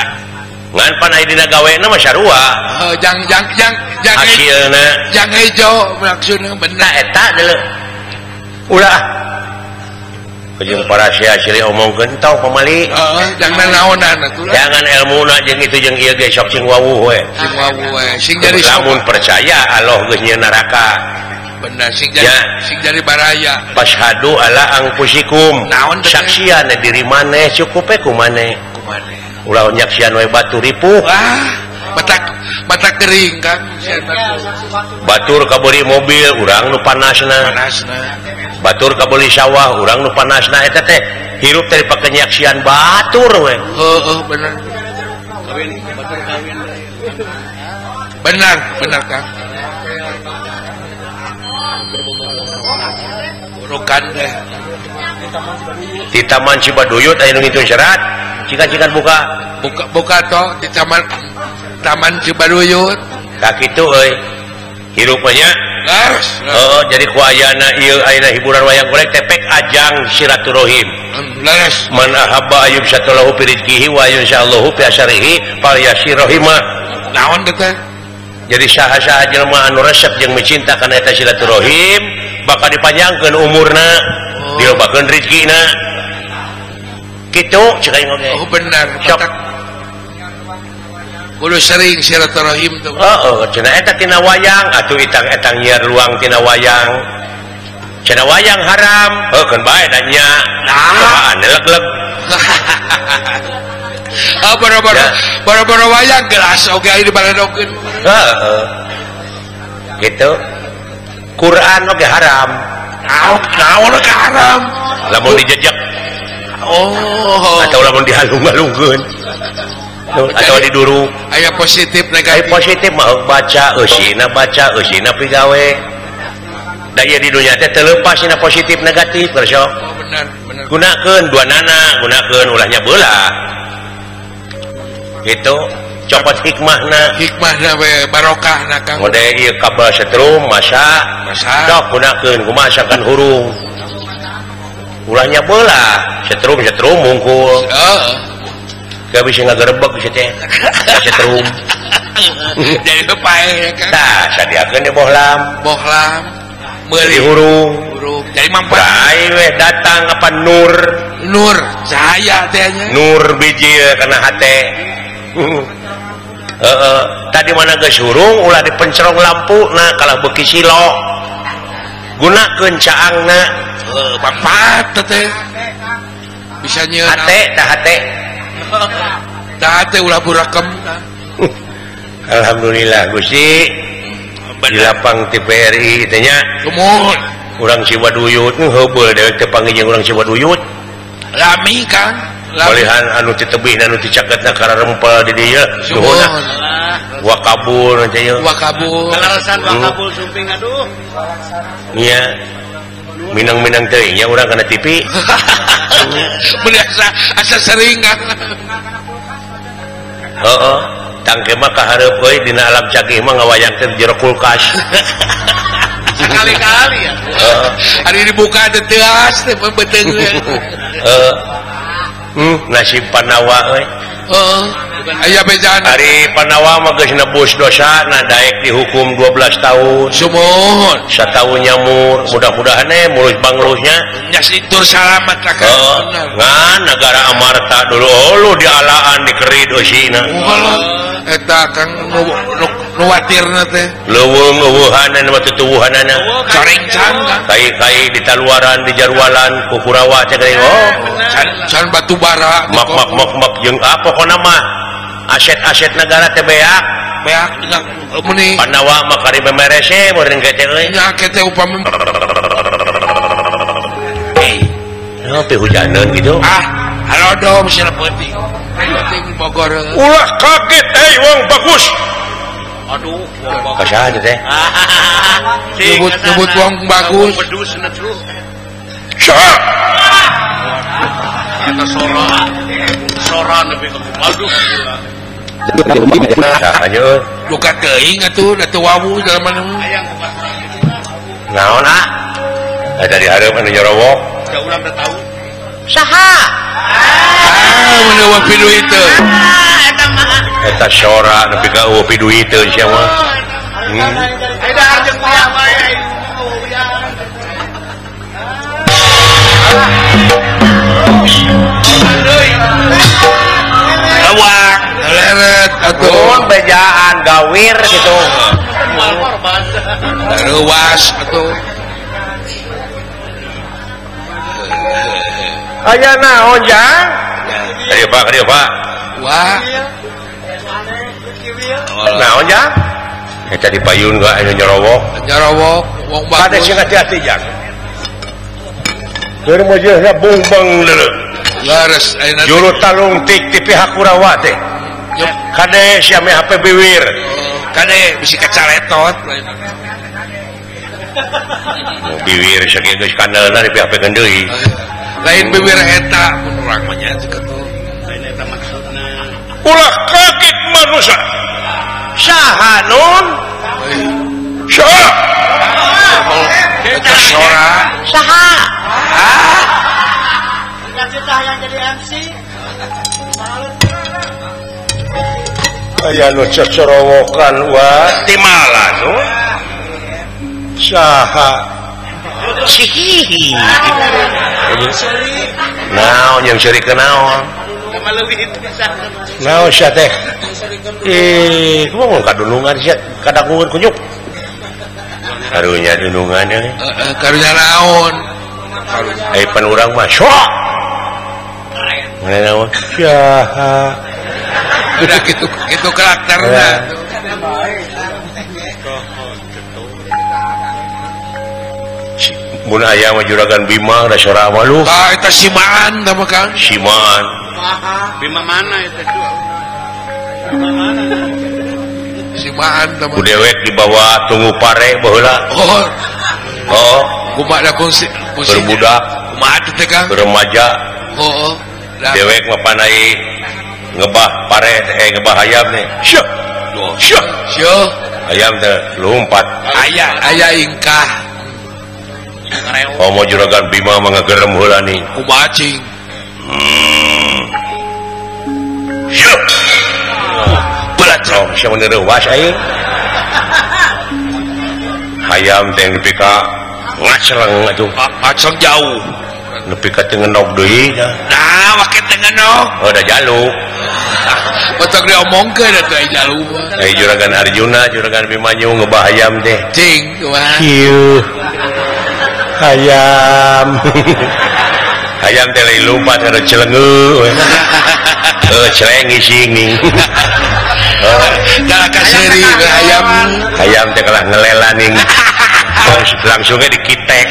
ngan pan aya dina gawena mah sarua heuh jang jang jang jang hasilna jang hejo maksudna bener eta deuleu ulah jeung parasea silih omongkeun tong pamali heeh jangan naonan atuh jangan elmuna jeung itu jeung ieu ge sok sing wawuh we sing wawuh we sing jadi lamun percaya Allah geus nyieun neraka bener sing jadi sing jadi baraya fashhadu ala anfusikum naon saksian diri maneh cukup we ku maneh ulah nyaksian we batur ripuh wah mata kering kan batur kabeli mobil urang nu panasna batur kabeli sawah urang nu panasna eta teh hirup dari pakenyaksian batur we heeh bener benar benar Kang urukan teh di Taman Cibaduyut aya nu ngitung serat cikan-cikan buka buka toh di Taman Cibaduyut tak kitu euy hirup nya oh jadi ku ayana ieu ayeuna hiburan wayang golek teh pek ajang silaturahim leres man ahabba ayyub satalahu fi rizqihi wa insyaallahu fi asarihi falyasirahima naon teh jadi saha-saha jelema anu resep jeung micinta kana eta silaturahim bakal dipanjangkeun umurna dilobakeun rezekina kitu cek aing oge oh bener sok kudu sering silaturahim tuh. Heeh, cenah eta tina wayang atuh itang-etang nyiar luang tina wayang. Cenah wayang haram, heuh keun bae da nya. Nah, leg-leg. Ah boro-boro boro-boro wayang gelas oge aya dibaredokeun. Heeh. Gitu. Quran oge haram. Naon oge haram? Lamun dijejek. Oh. Atau lamun dihalung-halungkeun. Atau diduruk aya positif negatif aya positif mah baca eusina baca eusina pigawe da ieu di dunya teh teu leupas dina positif negatif sok oh, bener bener gunakeun dua nana gunakeun ulahnya beula gitu Dicopot hikmahna. Hikmahna we barokahna Kang. Mode ieu kabel setrum masa sok gunakeun kumaha asakan hurung. Ulahnya bola setrum-setrum mungkul. Heeh. Gak bisa ngagerebek si teh. Setrum. Jadi paeh Kang. Tah sadiakeun di bohlam. Bohlam meuli hurung. Hurung. Jadi manfaat we datang apa nur. Nur cahaya teh nya. Nur biji kana hate. Heeh, tadi mana geus hurung ulah dipencerong lampu na kalah beuki silo. Gunakeun caangna. Heuh, manfaat teh. Bisa nyieun hate tah hate. Tah hate ulah burakem. Alhamdulillah Gusti. Di lapang TPRI teh nya. Sumuhun. Urang Cibaduyut heubeul dewek teh panggih jeung urang Cibaduyut. Lami Kang. Malihan anu ti tebih anu ti caketna kararempel di dieu. Nuhun. Wakabul teh ieu. Wakabul. Kalaresan wakabul sumping aduh. Nya. Minang-minang teuing nya urang kana TV. Mun asa sering Kang. Heeh. Tangke mah kahareup euy dina alam cakih mah ngawayangkeun jero kulkas. Sekali-kali ya. Heeh. Ari dibuka teh teuas teh beuteung. Heeh. Nasib Panawa euy. Heeh. Aya bejaan. Ari Panawa mah geus nebus dosa na daek dihukum 12 tahun. Sumuhun. Sataun nyamur, mudah-mudahan mulus banglusnya. Nya situr salamat lah Kang. Ngan negara Amarta dulu oh lu dialaan dikerid eusina. Oh, eta Kang nu watirna teh. Leuweung eueuhanan mah tutuwuhanana. Corencang Kang. Kai-kai di taluaran di jarwalan ku Kurawa teh geuning oh. Can batu bara. Mak mak mak mak jeung apa pokona mah aset-aset negara teh beak. Beak meuni Panawa mah kari bemerese meureun teh euy. Nya teh upami tapi hujaneun gitu. Ah, harodom sia peuting. Peuting Bogor. Ulah kaget euy wong bagus. Aduh, wong bagus. Kasaha teh? Nyebut wong bagus. Saha? Eta sora. Sora nepi ka aduh. Saha nya? Duka teuing atuh da teu wawu jalma mah. Naon ah? Eta di hareup anu nyorowok. Da urang da tahu. Saha? Ah, mun eueuh piduiteun. Eta mah. Eta sora nepi ka eueuh piduiteun sia mah. Eta arjeun payah bae. Lewak, leret atuh bejaan gawir gitu. Reuwas atuh. Aya naon jang? Kadieu Pak, kadieu Pak. Wah. Naon jang? Eta di payun ga anu nyerowok. Nyerowok wong bagus. Kade sing hati-hati jang. Keur mojehna bungbeng leuleuk. Leres ayeuna juru talungtik ti pihak Kurawa teh. Kade sia meh HP biwir. Kade bisi kacaletot. Biwir sakieu geus kandelna di pihak keun deui. Lain bibir eta mun urang mah nya kitu. Lain eta maksudna. Ulah kaget manusia. Saha nun? Saha? Eta sora. Saha? Ah. Cita yang jadi MC. Aya nu cocorowokan wa timala nun. Saha? Sihihi. Naon yang ceri ke naon? Naon sia teh? Ih, kumaha kadunungan sia kadangueun kunyuk. Karunya dunungan euy. Heeh, karunya naon? Ai pan urang mah sok. Naon? Saha? Udah gitu itu karakterna. Mun aya mah juragan Bima da sora mah lu. Ah eta Simaan tah mah Kang. Simaan. Bima mana eta tuh? Bima mana? Simaan tah mah. Ku dewek dibawa tunggu pare baheula. Oh. Oh, kumaha da fungsi berbudak. Kumaha teh Kang? Remaja. Oh, oh. Dewek mah panai Ngebah pare ngebah hayam nih. Syuh. Syuh. Syuh. Hayam teh lompat. Aya aya ingkah. Komo juragan Bima mah ngagerem heula nih. Kumaha cing? Syuh. Belat siapa nereuwas aing. Hayam teh nepi ka ngaceleng atuh. Ngaceleng jauh. Nepi ka teu ngenog deui. Nah, wake teu ngenog. Oh, da jalu. Batak diomongkeun atuh ai jalu mah. Ai juragan Arjuna, juragan Bimanyu ngebah hayam teh. Cing, kumaha? Kieu. Hayam. Hayam teh lain lompat kana celengeu. Heuh, celeng ising ning. Kalah kaseri hayam. Hayam teh kalah ngelela ning. Langsungnya dikitek.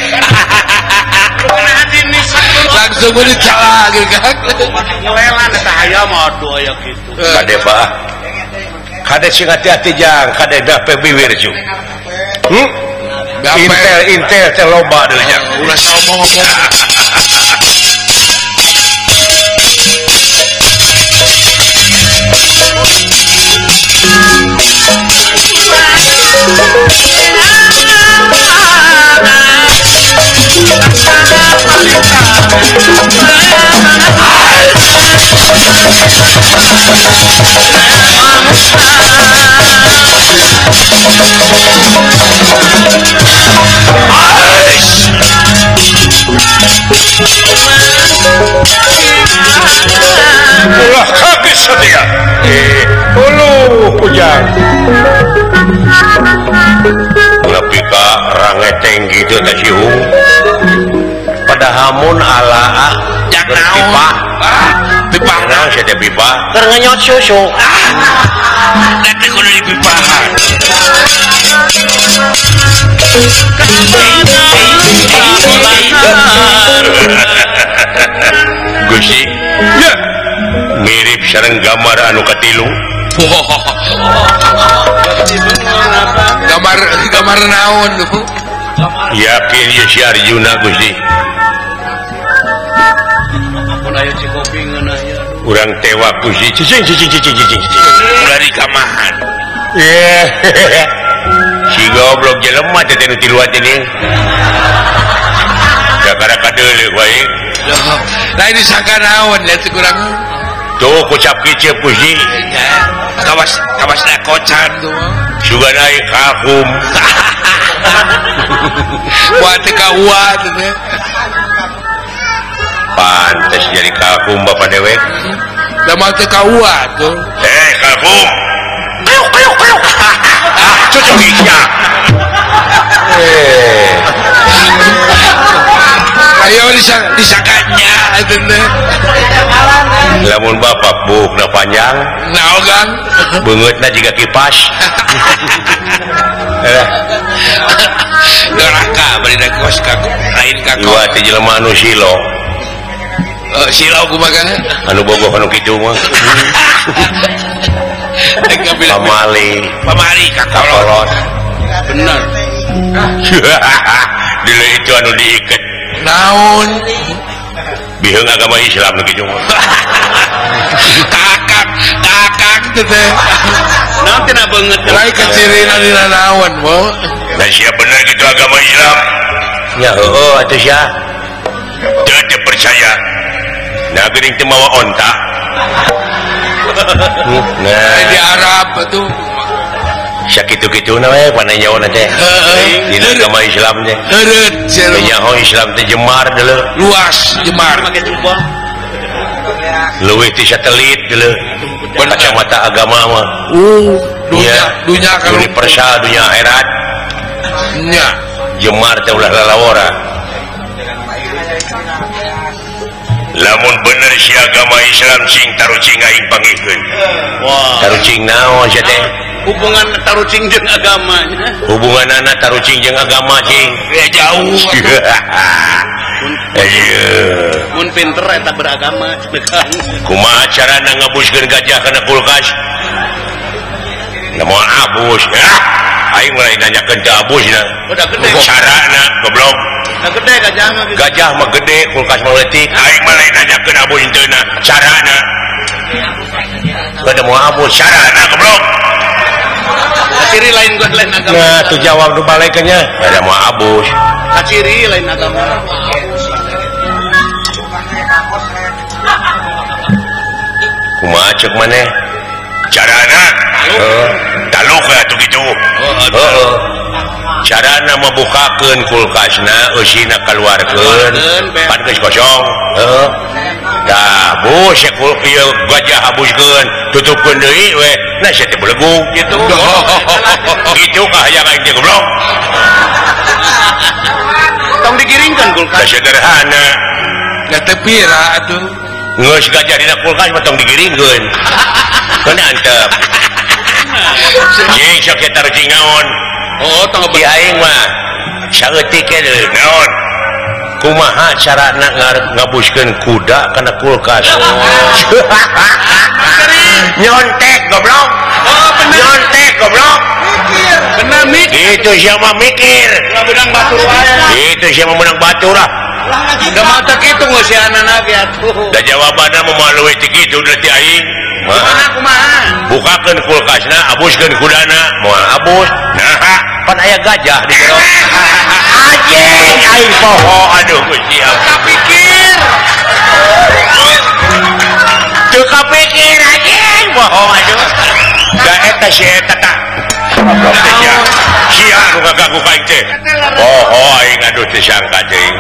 Langsung dicala gitu kan. Ngelelan eta hayam aduh aya kitu. Kade bah. Kade sing hati-hati jang, kade dape biwir ju. Intel intel teh loba deui jang. Ulah ngomong-ngomong. Ulah kaget setia. Uluh kujang. Nepi ka rangeteng gitu teh sihung. Padahamun ala jak naon? Pipah naon sia teh pipah? Keur ngenyot susu. Da teh kudu dipipahan. Gusti, ya. Mirip sareng gambar anu katilu. Gambar gambar naon tuh? Yakin ye si Arjuna Gusti. Urang tewak Gusti. Cicing cicing cicing cicing. Ulah dikamahan. Si goblok jelema teh nu tiluan teh ning. Kakara kadeuleuh wae. Lain disangka naon lihat kurang. Tuh kocap kicep Gusti. Kawas kawas na kocan tuh. Sugan aing kakum. Buat teh kaua teh. Pantes jadi kakum bapak dewek. Da mah teh kaua tuh. Kakum. Ayo ayo ayo. Ah, cocok isya. Ayo disangkanya itu teh. Lamun bapak buukna panjang, naon Kang? Beungeutna jiga kipas. Doraka bari da kos ka lain ka kos. Ieu teh jelema anu silo. Silo kumaha Kang? Anu bogoh anu kitu mah. Pamali, pamali ka kolot. Bener. Dulu itu anu diiket. Naon? Biheung agama Islam nu kitu mah. Kakak, kakak teh. Naon tina beungeut lain kecirina dina naon, Bo. Lah sia bener kitu agama Islam. Nya heueuh atuh sia. Teu percaya. Nah geuning teu mawa onta. Nah, di Arab atuh. Sakitu-kituna we pananyaona teh. Dina agama Islam teh. Heureut sia. Nyaho Islam teh jemar deuleu. Luas jemar. Make jubah. Leuwih ti satelit deuleu. Kacamata agama mah. Dunya dunya kan universal dunya akhirat. Nya. Jemar teh ulah lalawora. Lamun bener si agama Islam sing tarucing aing pangikeun. Wah. Tarucing naon sia teh? Hubungan tarucing jeung agamanya. Hubunganana tarucing jeung agama cing. Ya jauh. Mun pinter eta beragama. Kumaha carana ngabuskeun gajah kana kulkas? Moal abus. Aing mulai nanyakeun teu abusna. Udah gede. Carana goblok. Udah gede gajah mah. Gajah mah gede, kulkas mah leutik. Aing mulai nanyakeun abus henteu na. Carana. Kada mau abus carana goblok. Kaciri lain gua lain agama. Nah, tuh jawab nu balekeunnya. Kada mau abus. Kaciri lain agama. Kumaha ceuk maneh? Carana? Heeh. Taluk we atuh kitu. Heeh. Carana mabukakeun kulkasna eusina kaluarkeun pan geus kosong. Heeh. Tah, bus ieu gajah habuskeun, tutupkeun deui we. Nah sia teh belegug kitu. Kitu kahayang aing teh goblok. Tong digiringkeun kulkas. Sederhana. Da teu pira atuh. Geus gajah dina kulkas mah tong digiringkeun. Keun antep. Cing sok eta cing naon? Oh, tong di aing mah saeutik deui naon? Kumaha carana ngabuskeun kuda kana kulkas? Nyontek goblok. Oh, bener. Nyontek goblok. Mikir. Bener mikir. Itu siapa mikir? Menang batur wae. Itu siapa menang batur ah. Da mah teu kitu ngeusianana ge atuh. Da jawabanna memalui ti kitu da ti aing. Kumaha kumaha? Bukakeun kulkasna, abuskeun kudana, moal abus. Nah, pan aya gajah di jero. Anjing aing poho aduh Gusti Allah. Kapikir. Teu kapikir anjing poho aduh. Da eta si eta tah. Goblok teh sia. Sia nu ngaganggu ka aing teh. Poho aing aduh teu sangka teuing.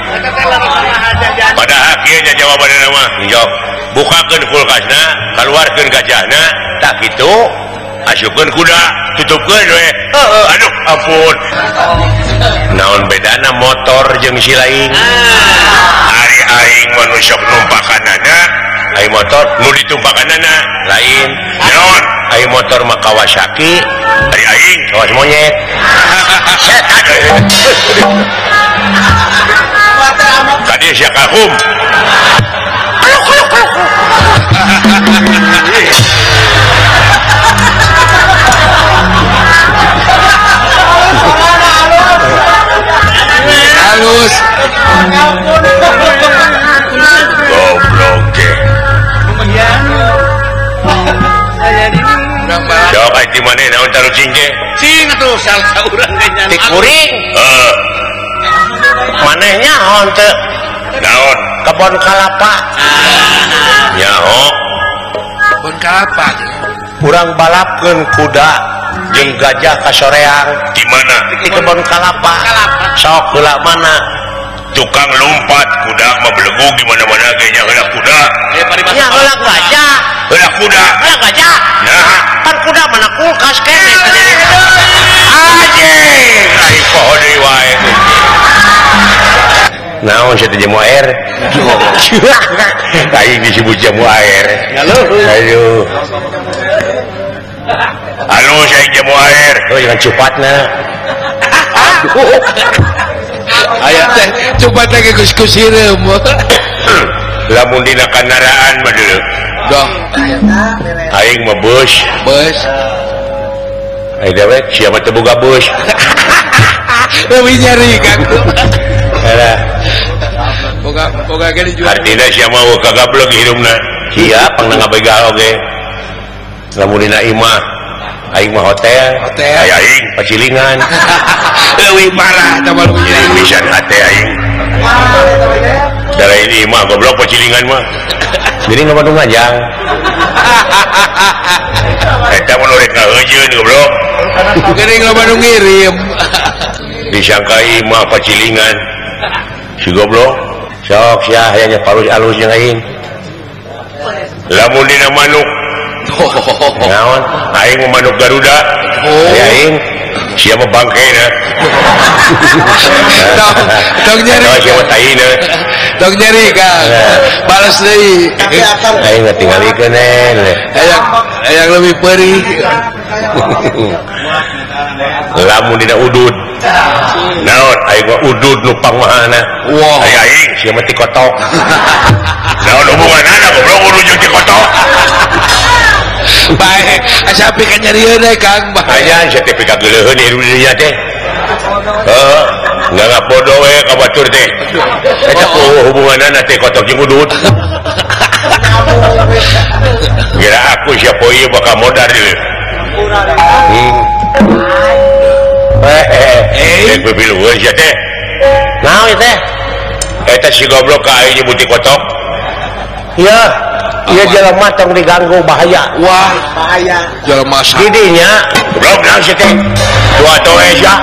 Padahal kieu nya jawabanna mah. Jawab. Bukakeun kulkasna, kaluarkeun gajahna, tah kitu asupkeun kuda, tutupkeun we. Heuh, aduh ampun. Naon bedana motor jeung si lain? Ari aing mah nu sok numpakanana, ai motor nu ditumpakanana lain. Naon? Ai motor mah Kawasaki, ari aing kawas monyet. Setan. Tadi sia kahum. Halus. Goblok teh. Sok aya di maneh naon tarucing teh? Cing atuh salah urang ge nya. Ti kuring. Heeh. Maneh nyaho teu? Naon? Kebon kalapa. Nyaho. Kebon kalapa. Urang balapkeun kuda jeung gajah ka soreang. Di mana? Di kebon kalapa. Sok heula mana? Tukang lompat kuda mah belegug di mana-mana ge nya heula kuda. Nya heula gajah. Heula kuda. Heula gajah. Nah, pan kuda mana kulkas keneh. Anjing, ai poho deui wae. Naon sia teh jamu air? Aing disebut jamu air. Aduh. Halus aing jamu air. Oh, jangan cupatna. Aduh. Aya teh coba teh geus kusireum. Lamun dina kandaraan mah deuleu. Doh. Aing mah bus. Bus. Ai dewek sia mah teu boga bus. Leuwih nyeri Kang. Alah. Boga boga ge dijual. Artina sia mah kagablek hirupna. Sia pangna ngabegal oge. Lamun dina imah aing mah hotel. Hotel. Ai aing pacilingan. Leuwih parah tah mah leuwih nyeri pisan hate aing. Da lain imah goblok pacilingan mah. Jadi ngabandung ngajang. Eta mah nu rek ngaheujeun goblok. Geuning loba nu ngirim. Disangka imah pacilingan. Si goblok sok sia hayang palus alus jeung aing. Lamun dina manuk naon aing mah manuk Garuda. Ai aing sia mah bangkena. Tong nyeri. Sia mah taina. Tong nyeri Kang. Balas deui. Aing mah tingalikeun hayang lebih perih. Lamun dina udud naon aing mah udud nu pangmahana. Wah, ai aing sia mah ti kotok. Naon hubunganana goblok udud jeung ti kotok. Bae, asa pika nyerieun we Kang. Aya sia teh pika geuleuheun hirup di dinya teh. Heeh, nggak bodoh we ka batur teh. Eta hubunganana teh kotok jeung udud. Kira aku siapa ieu bakal modar ieu. Eh, pipilueun sia teh. Naon ieu teh? Eta si goblok ka aing nyebut kotok. Iya, ieu jelema tong diganggu bahaya. Wah, bahaya. Jelema di dinya. Goblok naon sia teh? Dua toe sia.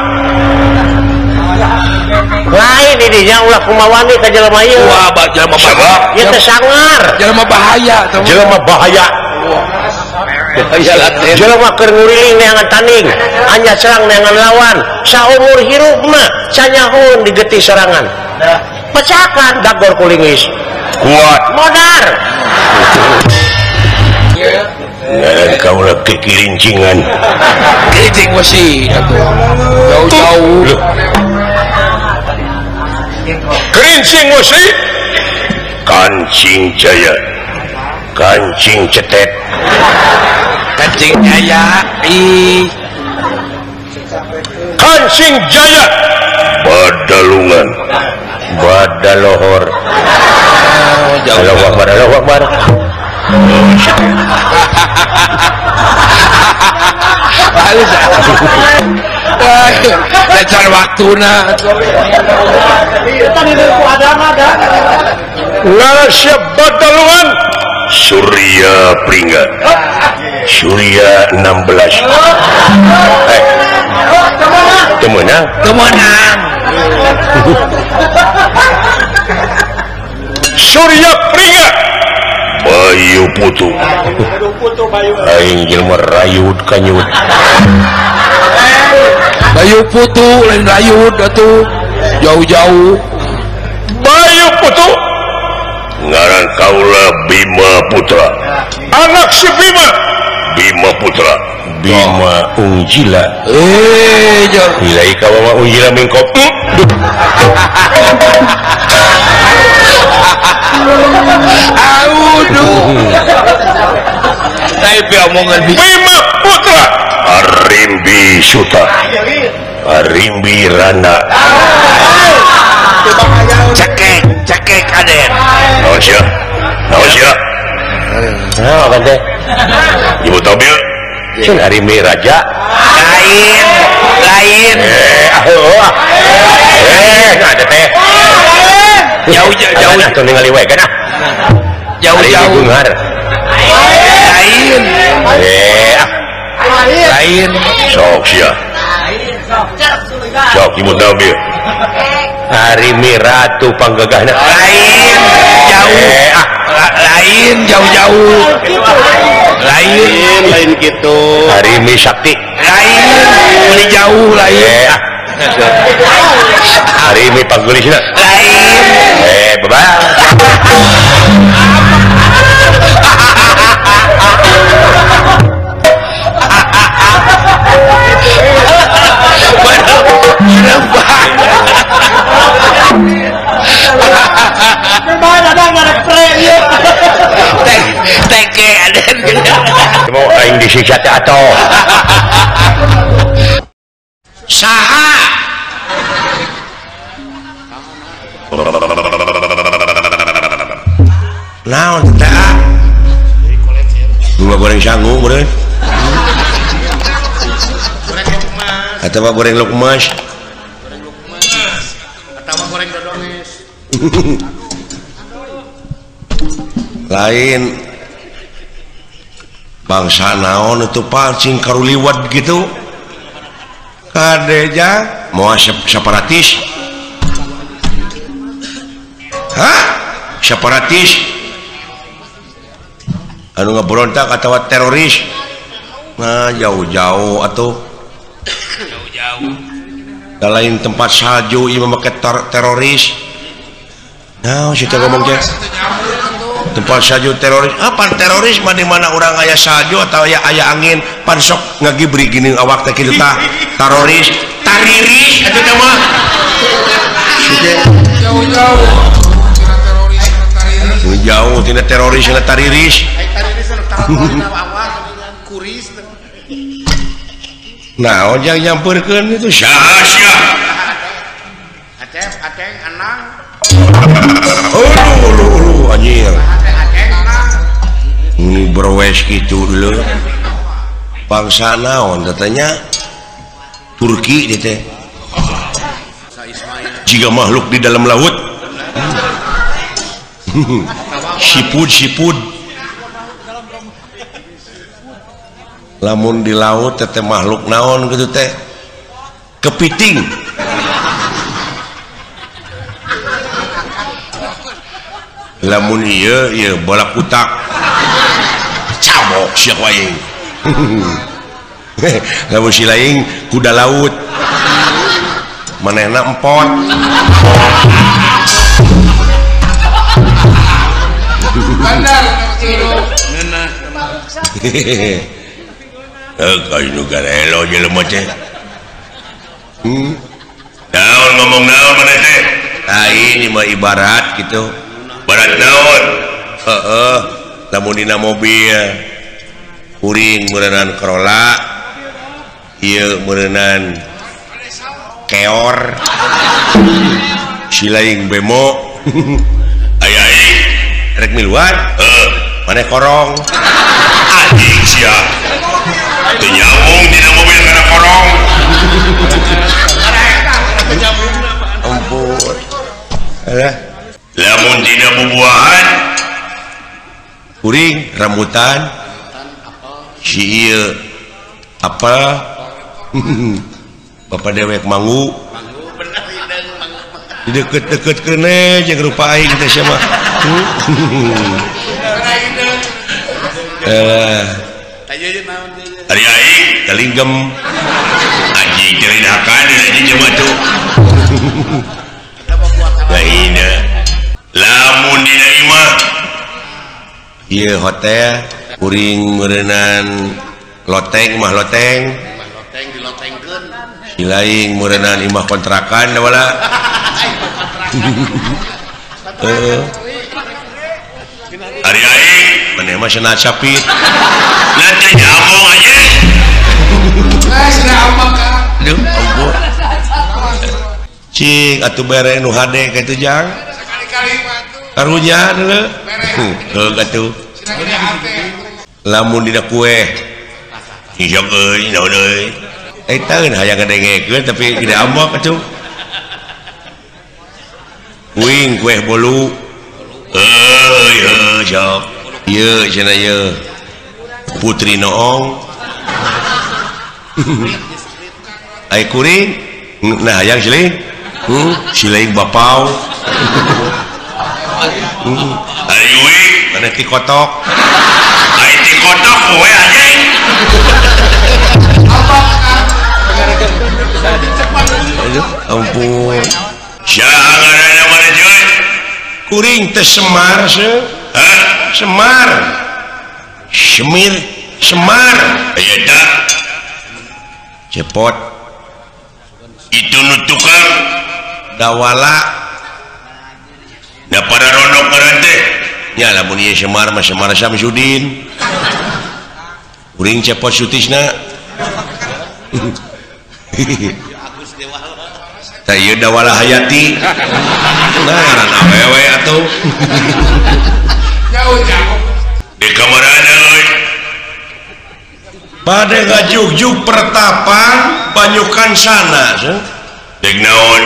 Lain di dinya ulah kumawani ka jelema ieu. Wah, jelema bahaya. Ieu teh sangar. Jelema bahaya, jelema bahaya. Jelema keur nguriling neangan tanding, anya serang neangan lawan, saumur hirup mah sanyahun digetih serangan. Pecakan dagor kulingis. Kuat. Modar. Ngaran kaula kekirincingan. Kirincing wesi atuh. Jauh-jauh. Kerincing wesi. Kancing jaya. Kancing cetet. Kancing jaya. Ih. Kancing jaya. Badalungan. Badalohor. Allahu Akbar, Allahu Akbar. Lecar waktuna. Ngarasya badalungan. Surya Pringga. Surya 16. Temenang. Temenang. Surya Pringga. Bayu Putu. Aing jelema rayud kanyut. Bayu Putu lain rayud atuh. Jauh-jauh. Bayu Putu. Ngaran kaula Bima Putra. Anak si Bima. Bima Putra. Bima Unjila. Eh, Hilai kawa Unjila mingkop. Aduh. Tapi omongan Bima Putra. Arimbi Suta. Arimbi Rana. Cekek, cekek aden. Naon sia? Naon sia? Naon kan teh? Ibu mobil. Cing Arimbi Raja. Lain, lain. Nah ada teh. Jauh jauh jauh. Atau ningali wae kan ah. Jauh jauh. Lain. Lain. Sok sia. Sok ibu mobil. Arimbi Ratu panggegahna. Lain, jauh. Lain jauh-jauh. Lain, lain gitu. Arimbi Sakti. Lain, beli jauh lain. Arimbi panggulisna. Lain. Bye-bye. Mau aing disiksa teh atuh. Saha? Naon teh? Gua goreng sangu meureun. Atawa goreng lukmas. Goreng lukmas. Atawa goreng dodonges. Lain bangsa naon itu pancing karuliwat gitu kadeja mau separatis. Hah? Separatis anu ngeberontak atau teroris. Nah jauh-jauh atau jauh-jauh lain tempat salju ieu memakai teroris. Nah situ ngomong teh tempat salju teroris. Apa teroris mah di mana urang aya salju atau aya aya angin pan sok ngagibri gini awak teh kitu tah teroris tariris atuh teh mah jauh-jauh tina teroris tariris jauh tina teroris tina tariris kuris. Nah ojang nyamperkeun itu saha sia Acep aceng anang. Ulu ulu ulu anjir. browes kitu dulu bangsa naon katanya Turki gitu teh jika makhluk di dalam laut sipud sipud lamun di laut teh makhluk naon gitu teh kepiting lamun ieu ieu bola kutak cabok sia wae lamun si lain kuda laut manehna empot kayu garelo jelema teh naon ngomong naon maneh teh ah ini mah ibarat gitu barat naon heeh lamun dina mobil kuring meureunan Corolla ieu meureunan keor si lain bemo aya aing rek miluan heuh maneh korong anjing sia teu nyambung dina mobil kana korong ampun alah lamun dina bubuahan kuring rambutan si ieu apel bapak dewek manggu di deket-deket kene jeung rupa aing teh sia mah ari aing talinggem anjing teh hakan anjing jelema tuh lainna lamun dina imah ieu hotel kuring meureunnan loteng mah loteng si lain meureunnan imah kontrakan da wala ari aing maneh mah cenah capit nanti nyambung anjing duh ampun cing atuh bere nu hade kitu jang karunya deuleu heuh atuh lamun dina kue hijau euy naon euy eta hayang ngadengekeun tapi gede ambek atuh kuing kue bolu euy heuh sok ieu cenah ieu putri noong ai kuring nah hayang siling siling bapau ari uing mana ti kotok ai ti kotok we anjing aduh ampun jangan mana cuy kuring teh Semar se hah Semar Semir Semar eta cepot itu nu tukang dawala da para ronok ngaran teh nya lamun ieu Semar mah Semar Samsudin kuring cepot Sutisna tah ieu Dawala Hayati nah ngaran awewe atuh di kamarana euy bade ngajugjug pertapan banyukan sana dek naon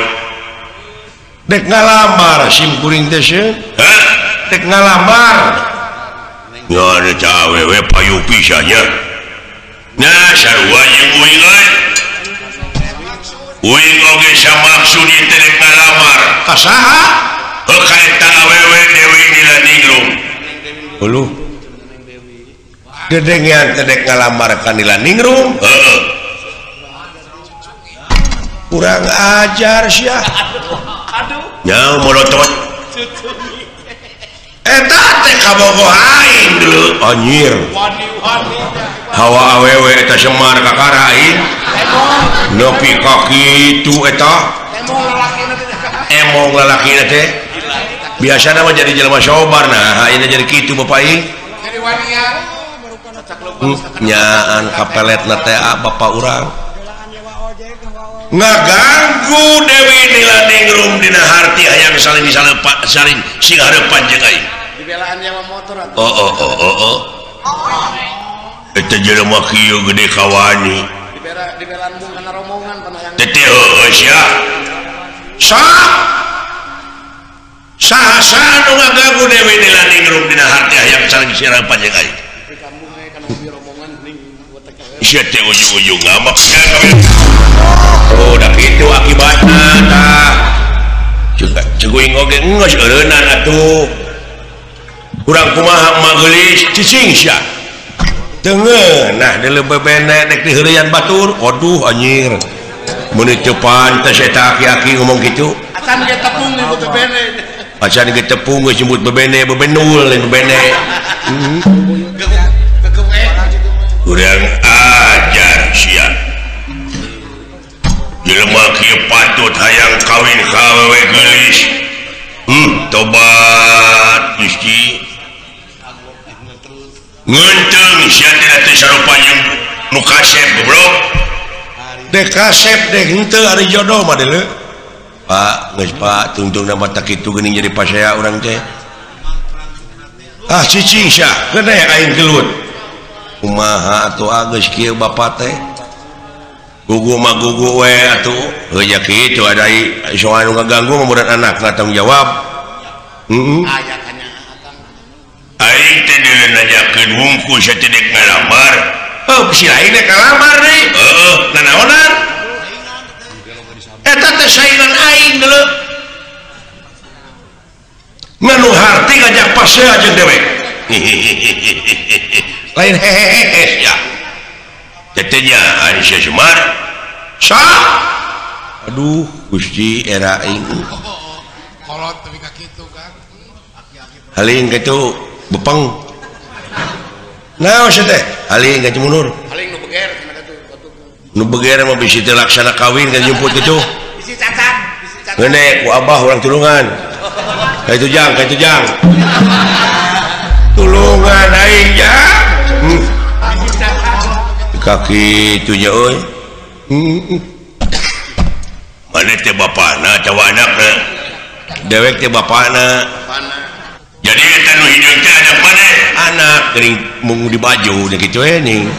dek ngalamar sim kuring teh sieun hah dek ngalamar ngan eta awewe payu pisan nya nah sarua jeung uing euy uing oge samaksud ieu teh dek ngalamar ka saha heuh ka eta awewe Dewi Nilaningrum uluh dedengean teh dek ngalamar ka Nilaningrum heeh kurang ajar sia aduh nya molotot eta teh kabogoh aing dulu anjir hawa awewe eta Semar kakara aing nepi ka kitu eta emong lalakina teh biasana mah jadi jelema sobar nah ayeuna jadi kitu bapak aing nyaan kapeletna teh bapak urang ngaganggu Dewi Nilaningrum dina harti hayang saling saling sing hareupan jeung aing dibelaan nyawa motor atuh oh oh oh oh oh Eta jelema kieu gede kawani. Dibelambung kana rombongan panayang. Teh heueuh sia. Saha nu ngaganggu Dewi Nilaningrum dina harti hayang sareng sirang panjang aing. Sia teh ujung-ujung ngamak oh dah kitu akibatna tah. Ceguing oge geus eureunnan atuh. Kurang kumaha magelis cicing sia. Teu ngeunah deuleu bebene dek diheureuyan batur. Aduh anjir. Mun teu pantes eta aki-aki ngomong kitu. Acan ge tepung nyebut bebene. Acan ge tepung geus nyebut bebene, bebenul lain bebene. Kurang ajar sia. Jelema kieu patut hayang kawin ka awewe geulis. Tobat Gusti. Ngeunteng sia teh sarupa jeung nu kasep goblok. Dek kasep dek henteu ari jodoh mah deuleu. Pak, geus Pak, tungtungna mah tak kitu geuning jadi pasea urang teh. Ah cicing sia, gede aing gelut. Kumaha atuh geus kieu bapa teh. Gugu mah gugu we atuh. Heuh nya kitu ada soal nu ngaganggu mah mudah anakna tanggung jawab. Heeh. Aing teh deuleu nanyakeun wungkul sia teh dek ngalamar. Heuh si lain dek ngalamar deui. Heueuh, nanaonan? Eta teh saingan aing deuleu. Nganu harti ngajak pasea jeung dewek. Lain hehehe ya. Tetenya ari sia Semar. Sah. Aduh, Gusti era aing. Kolot tapi ka kitu kan. Haling kitu bepeng. Naon sia teh? Haling ka mundur. Haling nu beger cenah kitu. Nu beger mah bisi teu laksana kawin kan jemput kitu. Bisi cacat, bisi cacat. Geune ku abah urang tulungan. Ka itu jang, ka itu jang. Tulungan aing jang. Kaki itu nya euy. Mana teh bapana atawa anakna? Dewek teh bapana. Jadi eta nu hideung teh anak maneh? Anak geuning mung di baju nya kitu we ning.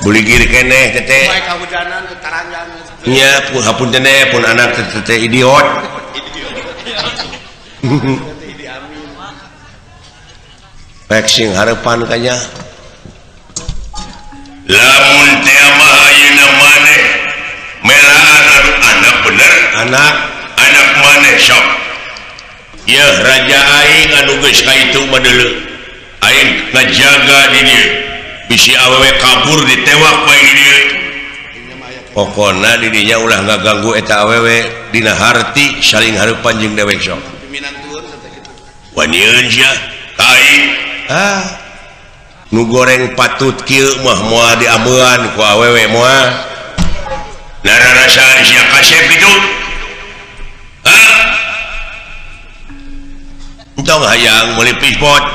Buligir keneh teh teh. Nya hapunten pun anak teh teh idiot. Pek sing harepan kanya. Lamun teh mah ayeuna maneh melaan anu anak bener anak anak maneh sok. Yeuh raja aing anu geus ka itu mah deuleu. Aing ngajaga di dieu. Bisi awewe kabur ditewak wae di dieu. Pokona di dinya ulah ngaganggu eta awewe dina harti saling hareupan jeung dewek sok. Wanieun sia ka aing. Ah. Nu goreng patut kieu mah moal diameuan ku awewe moal. Nararasaan sia kasep kitu. Hah? Entong hayang meuli pispot.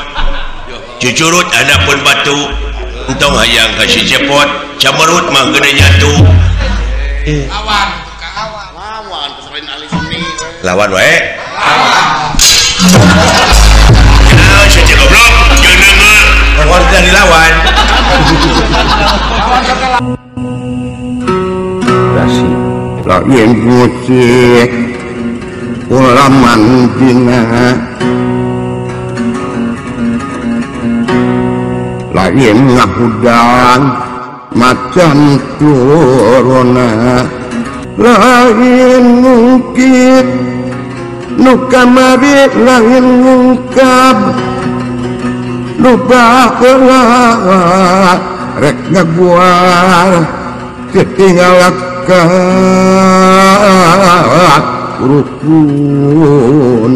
Cucurut handapun batu. Entong hayang ka si cepot, camerut mah gede nyatu. Lawan kawan. Lawan peserin ahli seni. Lawan wae. Lawan. Naon sia goblok? Jeung deungeun. Lawan teh dilawan. Lain musik ulaman dina lain ngahudang macan corona lain ngungkit nu kamari lain ngungkap nu baheula rek ngaguar ditinggal rukun.